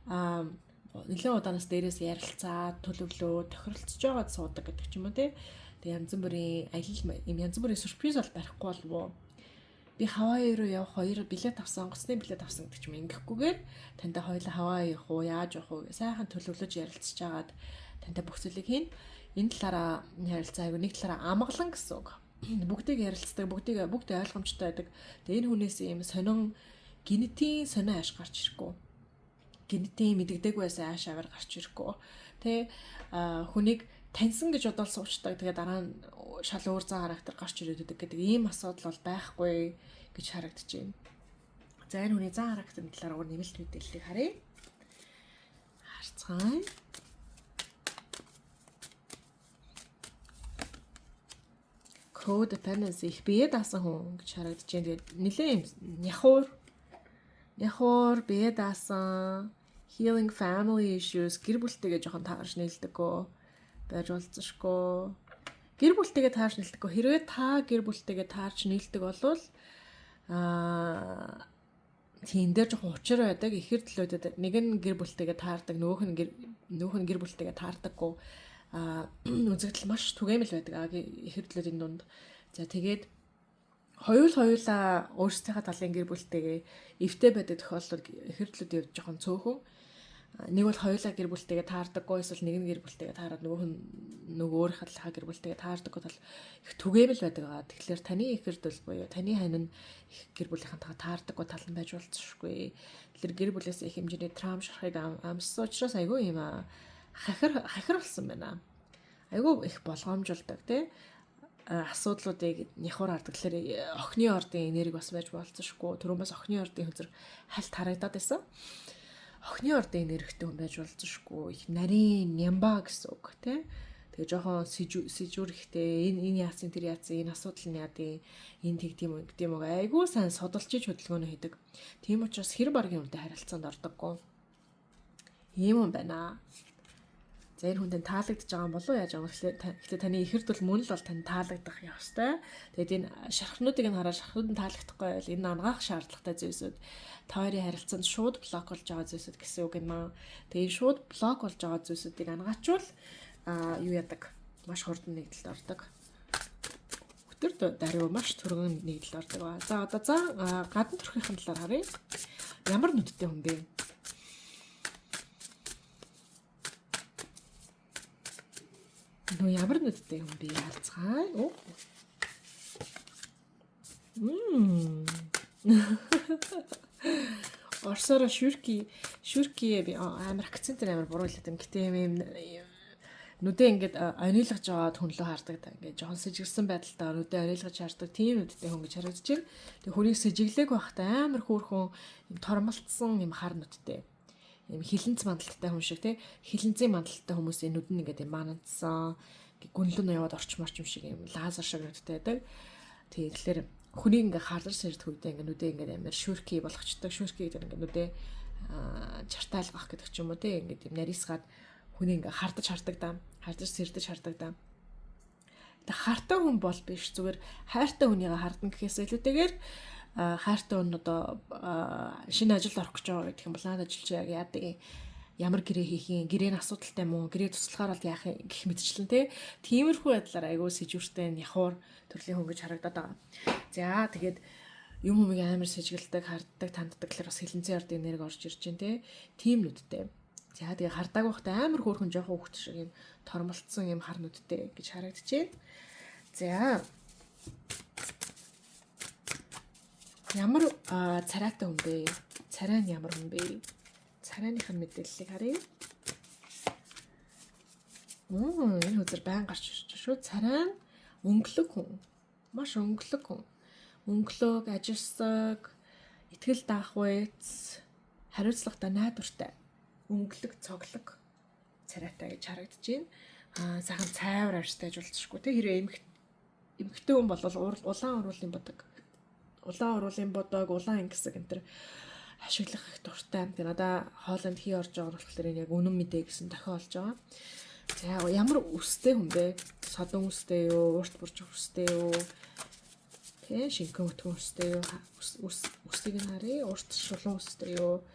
Нэлээд удаанаас дээрээс ярилцаад, төлөвлөө, тохиролцож байгаад суудаг гэдэг ч юм уу те. Тэгээ янз бүрийн аялал юм, янз бүрийн сюрприз бол барихгүй болов уу? Би Хаваи руу явах хоёр билет авсан, онгоцны билет авсан гэдэг ч юм, ингэхгүйгээр тантай хоёулаа Хаваи явах уу, яаж явах уу гэ сайхан төлөвлөж ярилцж агаад тантай бүх зүйлийг хийн. Энэ талаараа харилцаа айгу нэг талаараа амгалан гэсэн үг. Бүгдийг ярилцдаг, бүгдийг бүгд ойлгомжтой байдаг. Тэгээ энэ хүнээс ийм сонин генетийн сонин ааш гарч ирэхгүй. Генетийн мэддэггүй байсан ааш аваар гарч ирэхгүй. Тэ хүнийг таньсан гэж бодоод суучдаг. Тэгээ дараа нь шал өөр зан характер гарч ирээд байдаг гэдэг ийм асуудал бол байхгүй гэж харагдаж байна. За, энэ хүний зан характерын талаар өөр нэмэлт мэдээллийг харъя. Харцгаая. Codependency их бие даасан хүн гэж харагдаж байна. Тэгээд нэлээд юм няхуур бие даасан, healing family issues, гэр бүлтэйгээ жоохон таарч нийлдэггүй байж болцсошгүй. Гэр бүлтэйгээ таарч нийлдэггүй. Хэрвээ та гэр бүлтэйгээ таарч нийлдэг болвол тийм дээр жоохон учир байдаг. Ихэр төлөөдөд нэг нь гэр бүлтэйгээ таардаг, нөгөөх нь гэр бүлтэйгээ таардаггүй. Үзэгдэл маш түгээмэл байдаг ихэр төлөөдийн дунд. За тэгээд хоёулаа өөрсдийнхээ талын гэр бүлтэйгээ эвтэй байдаг тохиолдолд ихэр төлөөдийн хувьд жоохон цөөхөн. Нэг бол хоёулаа гэр бүлтэйгээ таардаггүй, эсвэл нэг нь гэр бүлтэйгээ таарад нөгөөх нь нөгөө өөрийнхөө талынхаа гэр бүлтэйгээ таардаггүй тал их түгээмэл байдаг аа. Тэгэхээр таны ихэр төл буюу таны хань нь их гэр бүлийнхэнтэйгээ таардаггүй тал нь байж болцсошгүй. Тэгэхээр гэр бүлээс их хэмжээний травм шарахыг амссан учраас айгүй юм хахир болсон байна. Айгүй их болгоомжлдог тий асуудлуудыг няхуур хардаг. Тэгэхээр охины ордын энерги бас байж болцсошгүй. Түрүүн бас охины ордын хөзөр хальт харагдаад байсан. Охины ордын энергитэй хүн байж болцсошгүй. Их нарийн нямба гэсэн үг тий. Тэгээ жоохон сэжүүр ихтэй энэ яасан тэр яасан энэ асуудал нь яадын энэ тэг тийм үү гэдэг юм уу айгүй сайн судалж иж хөдөлгөөнөө хийдэг. Тийм учраас хэр баргийн үнтэй харилцаанд ордоггүй. Ийм юм байна. За энэ хүнтэй таалагдж байгаа юм болов уу яаж байгаа юм. Тэгэхээр таны ихэр тул мөн л бол тань таалагдах ёстой. Тэгээд энэ шархнуудыг нь хараад шархнууд нь таалагдахгүй байвал энэ ангаах шаардлагатай зүйлсүүд та хоёрын харилцаанд шууд блок болж байгаа зүйлсүүд гэсэн үг юм аа. Тэгээд энэ шууд блок болж байгаа зүйлсүүдийг ангаачвал юу яадаг маш хурдан нэгдэлд ордог. Өтөр даруй маш түргэн нэгдэлд ордог ба. За одоо за гадна төрхийнхэн талаар харъя. Ямар нүдтэй хүн бэ? Нөө ямар нүдтэй хүн бэ? Ялцгаая. Орсороо шүрки би амар акцентээр амар буруу хэлээд юм. Гэтэ юм нүдээ ингээд онилгож байгаа хүн лөө хардаг та. Ингээд жоохон сэжигсэн байдалтай нүдээ онилгож хардаг тийм нүдтэй хүн гэж харагдаж байна. Тэг хүнийг сэжиглээг байхдаа амар хөөрхөн юм тормолцсон юм хар нүдтэй. Юм хилэнц мандалттай хүн шиг тий. Хилэнцийн мандалттай хүмүүсийн нүд нь ингээд юм манандсан, гүнлэн нь яваад орчморч юм шиг юм лазер шиг нүдтэй байдаг. Тий, тэгэхээр хүнийг ингээд харлар сэрдэх үедээ ингээд нүдээ ингээд амар шүрки болгочдөг. Шүрки гэдэг ингээд нүдээ чартайлгах гэдэг ч юм уу тий. Ингээд юм нарийсгаад хүнийг ингээд хардаж хардаг да. Хардаж сэрдэж хардаг да. Тэг хартай хүн бол биш, зүгээр хайртай хүнийгээ хардна гэхээс илүүтэйгээр хайртай хүн одоо шинэ ажилд орох гэж байгаа гэх юм бол наад ажил чи яг яадаг ямар гэрээ хийх юм, гэрээ нь асуудалтай мó, гэрээ туслахаар бол яах юм гэх мэтчлэн тий. Тиймэрхүү байдлаар айгүй сэжүүртэй няхуур төрлийн хүн гэж харагдаад байгаа. За тэгээд юм юмыг амар сэжиглэдэг, харддаг, танддаг гэхэлэр бас хилэнцэн ордын энерги орж ирж байна тий. Тийм нүдтэй. За тэгээ хардаагүй байхдаа амар хөөрхөн жоохон хүүхд шиг юм тормолцсон юм хар нүдтэй гэж харагдчихээн. За ямар царайтай хүн бэ? Царай нь ямар хүн бэ? Царайных нь мэдээллийг харъя. Энэ хөзөр байн гарч ирж шүү. Царай нь өнгөлөг хүн. Маш өнгөлөг хүн. Өнгөлөг, ажилсаг, итгэл даах үйц, хариуцлагатай, найдвартай. Өнгөлөг, цоглог царайтай гэж харагдаж байна. Сайхан цайвар арьстай ажиллажгүй тий. Хэрвээ эмэгтэй хүн бол улаан уруулын бодог. Улаан уруулын бодог, улаан ингэсэг энэ төр ашиглах их дуртай. Тэгээ надаа хоолойд хий орж байгаа болохоор энэ яг үнэн мэдээ гэсэн дохио болж байгаа. За ямар үстэй хүн бэ? Содон үстэй юу? Урт бурж үстэй юу? Тэ шингэн өтгөн үстэй юу? Үсийг нь харъя. Урт шулуун үстэй юу?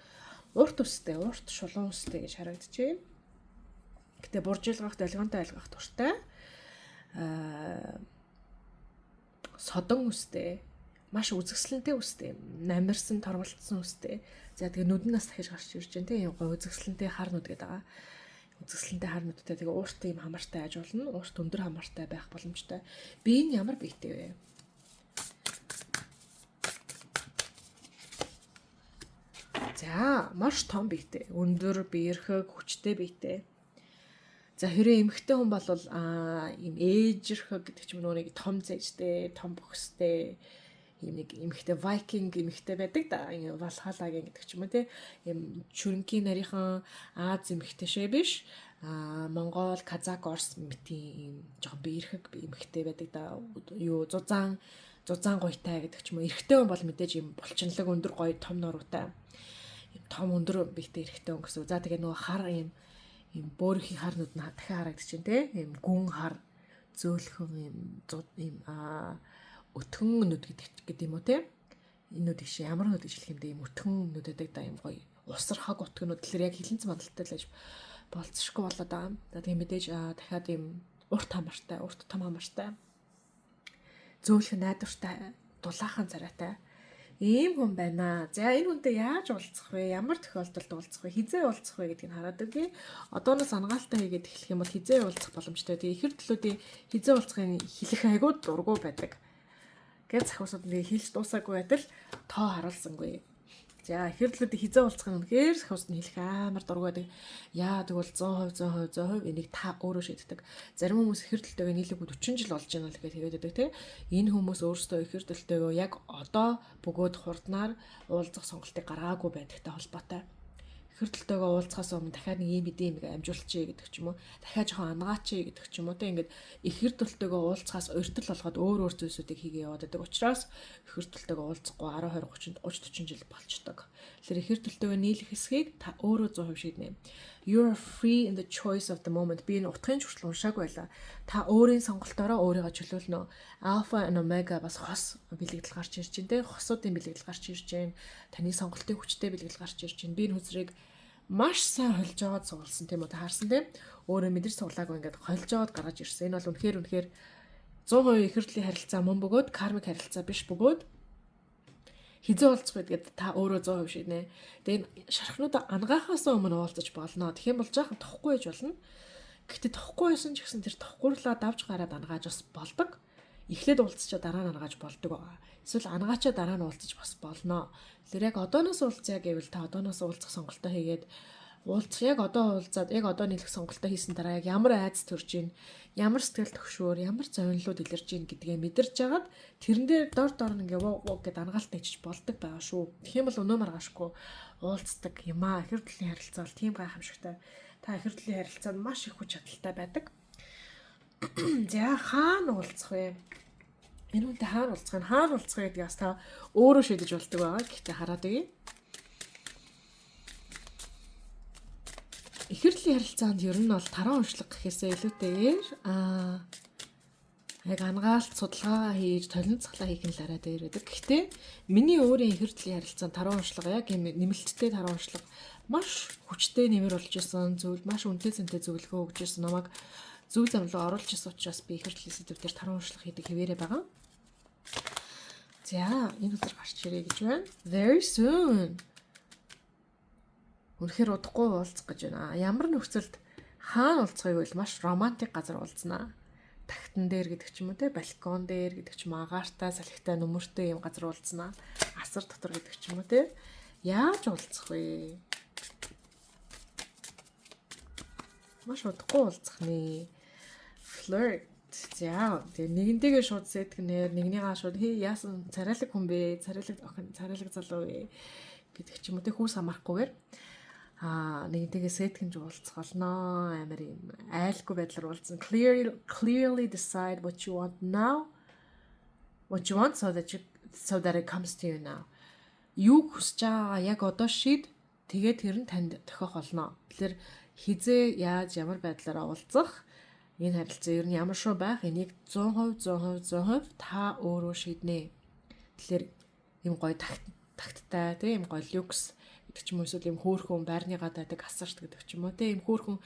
Урт үстэй, урт шулуун үстэй гэж харагдчихэв. Гэтэ буржилгах, долгионтой айлгах дуртай. Содон үстэй, маш үзэсгэлэнтэй үстэй, намирсан, тормолцсон үстэй. За тэгээ нүд нь бас дахиж гарч ирж байна тийм гой үзэсгэлэнтэй хар нүд гэдэг байгаа. Үзэсгэлэнтэй хар нүдтэй тэгээ уурт ийм хамаартай аж болно. Уурт өндөр хамаартай байх боломжтой. Би энэ ямар биетэй вэ? За маш том биетэй, өндөр, биерхэг, хүчтэй биетэй. За хэрэг эмэгтэй хүн бол ийм ээжэрхэг гэдэг ч юм уу нэг том зээжтэй, том бөхстэй, Ийм нэг эмэгтэй Viking эмэгтэй байдаг да. Ийм Valhalla-гийн гэдэг ч юм уу те. Ийм чүрэнкийн нарийнхан Аз эмэгтэй шээ биш. Монгол, Казак, Орос мэтийн ийм жоохон биерхэг эмэгтэй байдаг да. Юу зузаан зузаан гоётай гэдэг ч юм уу. Эрэгтэй хүн бол мэдээж ийм булчинлаг өндөр гоё том нуруутай. Ийм том өндөр биетэй эрэгтэй хүн гэсэн. За тэгээ нөгөө хар ийм ийм бөөрхийн харнууд нь дахиад харагдчихээн те. Ийм гүн хар зөөлхөн ийм ийм өтгөн нүд гэдэг юм уу те. Энэ нүд шиг ямар нүд гэж хэлэх юм бэ? Ийм өтгөн нүд байдаг да, ийм гоё усар хог өтгөнүүд. Тэгэхээр яг хилэнц мандалтай л аж болцсохгүй болоод байгаа юм. За тэгээ мэдээж дахиад ийм урт хамартай, урт том хамартай. Зөөлхөн найдвартай, дулаахан царайтай ийм хүн байна. За энэ хүнтэй яаж уулзах вэ? Ямар тохиолдолд уулзах вэ? Хизээ уулзах вэ гэдгийг хараад өгье. Одооноос ангаалтай хийгээд эхлэх юм бол хизээ уулзах боломжтой. Тэгээ ихэр төлөөдийн хизээ уулзахын хэлэх айгуу дургу байдаг. Гэж захиусууд нэг хэлж дуусаагүй байтал тоо харуулсангүй. За ихэр төлөөдийн хизээ уулзах нь үнэхээр захиусууд нь хэлэх амар дургу байдаг. Яа тэгвэл 100% 100% 100% энийг та өөрөө шийддэг. Зарим хүмүүс ихэр төлтөйгөө нийлээгүй 40 жил болж байна л гэж тэгээд байдаг те. Энэ хүмүүс өөрсдөө ихэр төлтөйгөө яг одоо бөгөөд хурднаар уулзах сонголтыг гаргаагүй байдагтай холбоотой. Ихэр төлтөйгөө уулзахаас өмнө дахиад нэг ийм эдийн юм амжуулчихъя гэдэг ч юм уу. Дахиад жоохон ангаачъя гэдэг ч юм уу те. Ингээд ихэр төлтөйгөө уулзахаас урьдчил болгоод өөр өөр зүйлсүүдийг хийгээ яваад байдаг учраас ихэр төлтөйгөө уулзахгүй 10 20 30 30 40 жил болчдөг. Тэгэхээр ихэр төлтөйгөө нийлэх хэсгийг та өөрөө 100% шийднэ. You are free in the choice of the moment. Би энэ утгын хүртэл уншаагүй байлаа. Та өөрийн сонголтоороо өөрийгөө чөлөөлнө. Alpha and Omega бас хос бэлэгдэл гарч ирж байна те. Хосуудын бэлэгдэл гарч ирж байна. Таны сонголтын хүчтэй бэлэгдэл гарч ирж байна. Би энэ хүзрийг маш сайн холж аваад сугалсан тийм үү, та харсан тийм, өөрөө мэдэрч суглаагүй ингээд холж аваад гаргаж ирсэн. Энэ бол үнэхээр үнэхээр 100% ихэрлийн харилцаа мөн бөгөөд кармик харилцаа биш бөгөөд хизээ уулзах вэ гэдээ та өөрөө 100% шийднэ. Тэгээ энэ шархнуудаа ангаахаас өмнө уулзаж болно. Тэгэх юм бол жаахан тухгүй байж болно. Гэхдээ тухгүй байсан ч гэсэн тэр тухгуурлаа давж гараад ангааж бас болдог. Эхлээд уулзчаа дараа нь ангааж болдог байгаа. Эсвэл ангаачаа дараа нь уулзаж бас болно. Тэгэхээр яг одооноос уулзъя гэвэл та одооноос уулзах сонголтоо хийгээд уулзах, яг одоо уулзаад яг одоо нийлэх сонголтоо хийсэн дараа яг ямар айдас төрж ийн, ямар сэтгэл төгшөөр, ямар зовнилууд илэрж ийн гэдгээ мэдэрч агаад тэрэн дээр дор дор нь ингээ вог вог гэд ангаалт хийчих болдог байгаа шүү. Тэгэх юм бол өнөө маргаашгүй уулздаг юм аа. Ихэр төрлийн харилцаа бол тийм гайхамшигтай. Та ихэр төрлийн харилцаанд маш их хүч чадалтай байдаг. За хаана уулзах вэ? Энэ хүнтэй хаана уулзах вэ? Хаана уулзах вэ гэдгийг бас та өөрөө шийдэж болдог байгаа. Гэхдээ хараад өгье. Ихэрлийн харилцаанд ер нь бол таран уншлага гэхээсээ илүүтэйгээр яг ангаалт судалгаа хийж толон цахлаа хийх нь л арай дээр байдаг. Гэхдээ миний өөрийн ихэрлийн харилцаанд таран уншлага яг юм нэмэлттэй таран уншлага маш хүчтэй нэмэр болж исэн зүйл, маш үнэтэй цэнтэй зөвлөгөө өгч исэн, намайг зөв зам руу оруулж исэн учраас би ихэрлийн сэдв дээр таран уншлага хийдэг хэвээрээ байгаа. За энэ өдөр гарч ирээ гэж байна. Very soon. Үнэхээр удахгүй уулзах гэж байна. Ямар нөхцөлд хаана уулзахыг вэ? Маш романтик газар уулзнаа. Тагтан дээр гэдэг ч юм уу те, балкон дээр гэдэг ч юм уу, агаартай, салхитай, нүмертэй юм газар уулзнаа. Асар дотор гэдэг ч юм уу те. Яаж уулзах вэ? Маш удахгүй уулзах нэ. Flirt. За тэгээ нэгнтэйгээ шууд сэтгэнээр нэгнийгаа шууд хээ яасан царайлаг хүн бэ? Царайлаг охин, царайлаг залуу вэ гэдэг ч юм уу те, хүүс хамаарахгүйгээр нэгнтэйгээ сэтгэнж уулзах болно. Амар юм айлгүй байдлаар уулзсан. Clearly decide what you want now. What you want so that it comes to you now. Юу хүсэж байгаагаа яг одоо шийд. Тэгээд тэр нь танд тохиох болно. Тэгэхээр хизээ яаж ямар байдлаар уулзах, энэ харилцаа ер нь ямар шүү байх энийг 100% 100% 100% та өөрөө шийднэ. Тэгэхээр юм гоё тагттай тийм гоё люкс гэдэг ч юм уу, эсвэл юм хөөрхөн байрны гадаадаг асарт гэдэг ч юм уу тийм хөөрхөн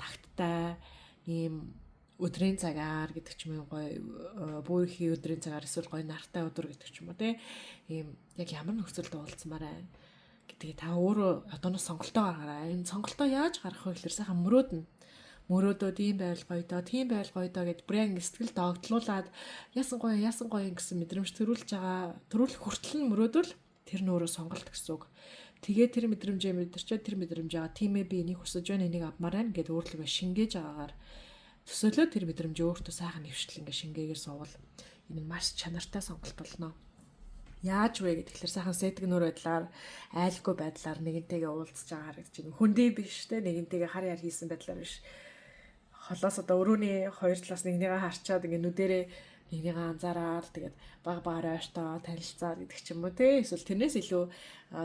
тагттай ийм өдрийн цагаар гэдэг ч юм уу, гоё бүрхийн өдрийн цагаар эсвэл гоё нартай өдөр гэдэг ч юм уу тийм яг ямар нөхцөлд уулзмаар байна гэдгийг та өөрөө одооноос сонголтоо гаргаарай. Энэ сонголтоо яаж гаргах вэ гэхээр сайхан мөрөөднө. Мөрөөдөөд ийм байвал гоё доо, тийм байвал гоё доо гэд бүр яг сэтгэл догтлуулад яасан гоё, яасан гоё гэсэн мэдрэмж төрүүлж байгаа, төрүүлэх хүртэл нь мөрөөдөл тэр нь өөрөө сонголт гэсэн үг. Тэгээд тэр мэдрэмжээ мэдэрчээ тэр мэдрэмжээ тийм ээ би энийг хүсэж байна, энийг авмаар байна гэд өөрлөгөө шингээж байгаагаар төсөөлөө тэр мэдрэмжээ өөртөө сайхан нэвшил ингээ шингээгээр суувал энэ нь маш чанартай сонголт болно. Яаж вэ гэхэлэр сайхан сэтгэнөр байдлаар, айлгүй байдлаар нэгэнтэйгээ уулзж байгаа харагдаж байна. Хөндий биш те, нэгэнтэйгээ хар яар хийсэн байдлаар биш. Холоос одоо өрөөний хоёр талаас нэгнийгээ харчаад ингээ нүдэрээ нэгнийгээ анзаараад, тэгээд баг багаар ойртоо танилцаад гэдэг ч юм уу те. Эсвэл тэрнээс илүү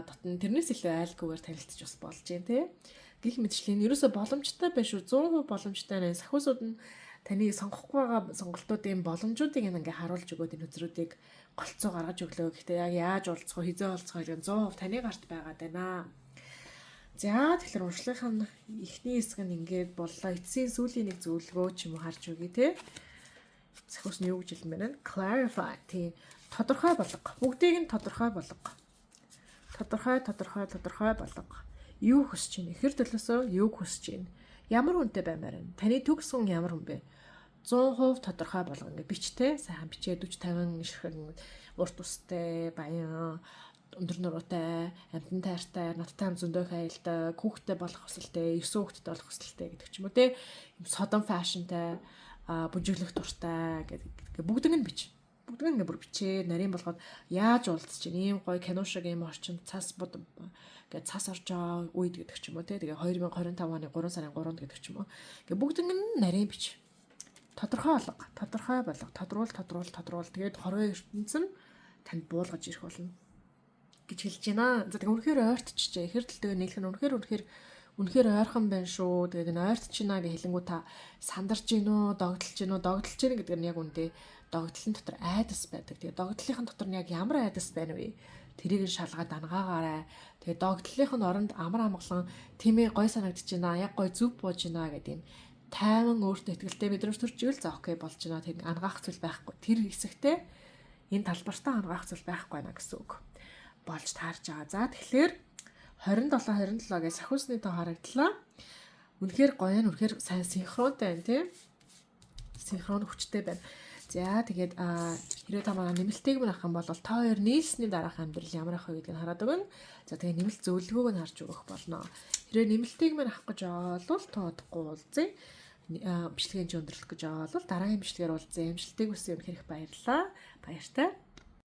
дотн, тэрнээс илүү айлгүйгээр танилцж бас болж байна те. Гэх мэтчлийн ерөөсө боломжтой байх шүү. 100% боломжтой байна. Сахиусууд нь таны сонгохгүй байгаа сонголтуудын боломжуудыг ингээ харуулж өгөөд энэ үзрүүдийг голцоо гаргаж өглөө. Гэхдээ яг яаж уулзах вэ, хэзээ уулзах вэ гэдэг нь 100% таны гарт байгаад байна. За, тэгэхээр уншлагын нь эхний хэсэг нь ингээд боллоо. Эцсийн сүүлийн нэг зөвлөгөө ч юм уу харж өгье те. Сахиус нь юу гэж хэлмээр байна? Clarify. Тий. Тодорхой болго. Бүгдийг нь тодорхой болго. Тодорхой, тодорхой, тодорхой болго. Юу хүсэж байна? Ихэр төлөөсөө юуг хүсэж байна? Ямар хүнтэй баймаар байна? Таны төгс хүн ямар хүн бэ? 100% тодорхой болго. Ингээ бичтэй, сайхан бичээ, 40 50 ширхэг урт устай, баян, өндөр нуруутай, амьтан тайртай, надтай хамт зөндөө их аялдаг, хүүхэдтэй болох хүсэлтэй, 9 хүүхэдтэй болох хүсэлтэй гэдэг ч юм уу те. Содон fashion тай, бүжиглэх дуртай гэдэг бүгдийг нь бич. Бүгдийг ингээ бүр бичээ, нарийн болгоод яаж уулзч чинь ийм гоё кино шиг ийм орчинд цас бод ингээд цас орж байгаа үед гэдэг ч юм уу те. Тэгээ 2025 оны 3 сарын 3-нд гэдэг ч юм уу. Ингээ бүгдийг нь нарийн бич. Тодорхой болго, тодорхой болго, тодруул, тодруул, тодруул. Тэгээд хорвоо ертөнц нь танд буулгаж ирэх болно гэж хэлж байна. За, тэгээ үнэхээр ойртчихжээ. Ихэр төл тэгээ нийлэх нь үнэхээр үнэхээр үнэхээр ойрхон байна шүү. Тэгээд энэ ойртчихна гэж хэлэнгүү та сандарч гин үү, догдолж гин үү, догдолж гин гэдэг нь яг үндэ догдлон дотор айдас байдаг. Тэгээд догдлынхын дотор нь яг ямар айдас байна вэ? Тэрийг нь шалгаад ангаагаарай. Тэгээд догдлынх нь оронд амар амгалан, тийм ээ, гой санагдаж байна. Яг гой зүв бууж байна гэдэг юм тайван, өөртөө итгэлтэй мэдрэмж төрж ивэл за, okay, болж байна. Тэр ангаах зүйл байхгүй. Тэр хэсэгтээ энэ талбартаа ангаах зүйл байхгүй байна гэсэн үг болж таарж байгаа. За, тэгэхээр 27 27 гэж сахиусны тоо харагдлаа. Үнэхээр гоё нь үнэхээр сайн синхронтой байна тийм. Синхрон хүчтэй байна. За, тэгээд хэрвээ та манай нэмэлтийг мөн авах юм бол та хоёр нийлсний дараах амьдрал ямар ах вэ гэдгийг хараад өгнө. За, тэгээд нэмэлт зөвлөгөөг нь харж өгөх болно. Хэрвээ нэмэлтийг мань авах гэж байгаа бол тоодохгүй уулзъя. Бичлэгийн чи өндөрлөх гэж байгаа бол дараагийн бичлэгээр уулзъя. Амжилтыг хүсье, үнэхээр их баярлалаа. Баяртай.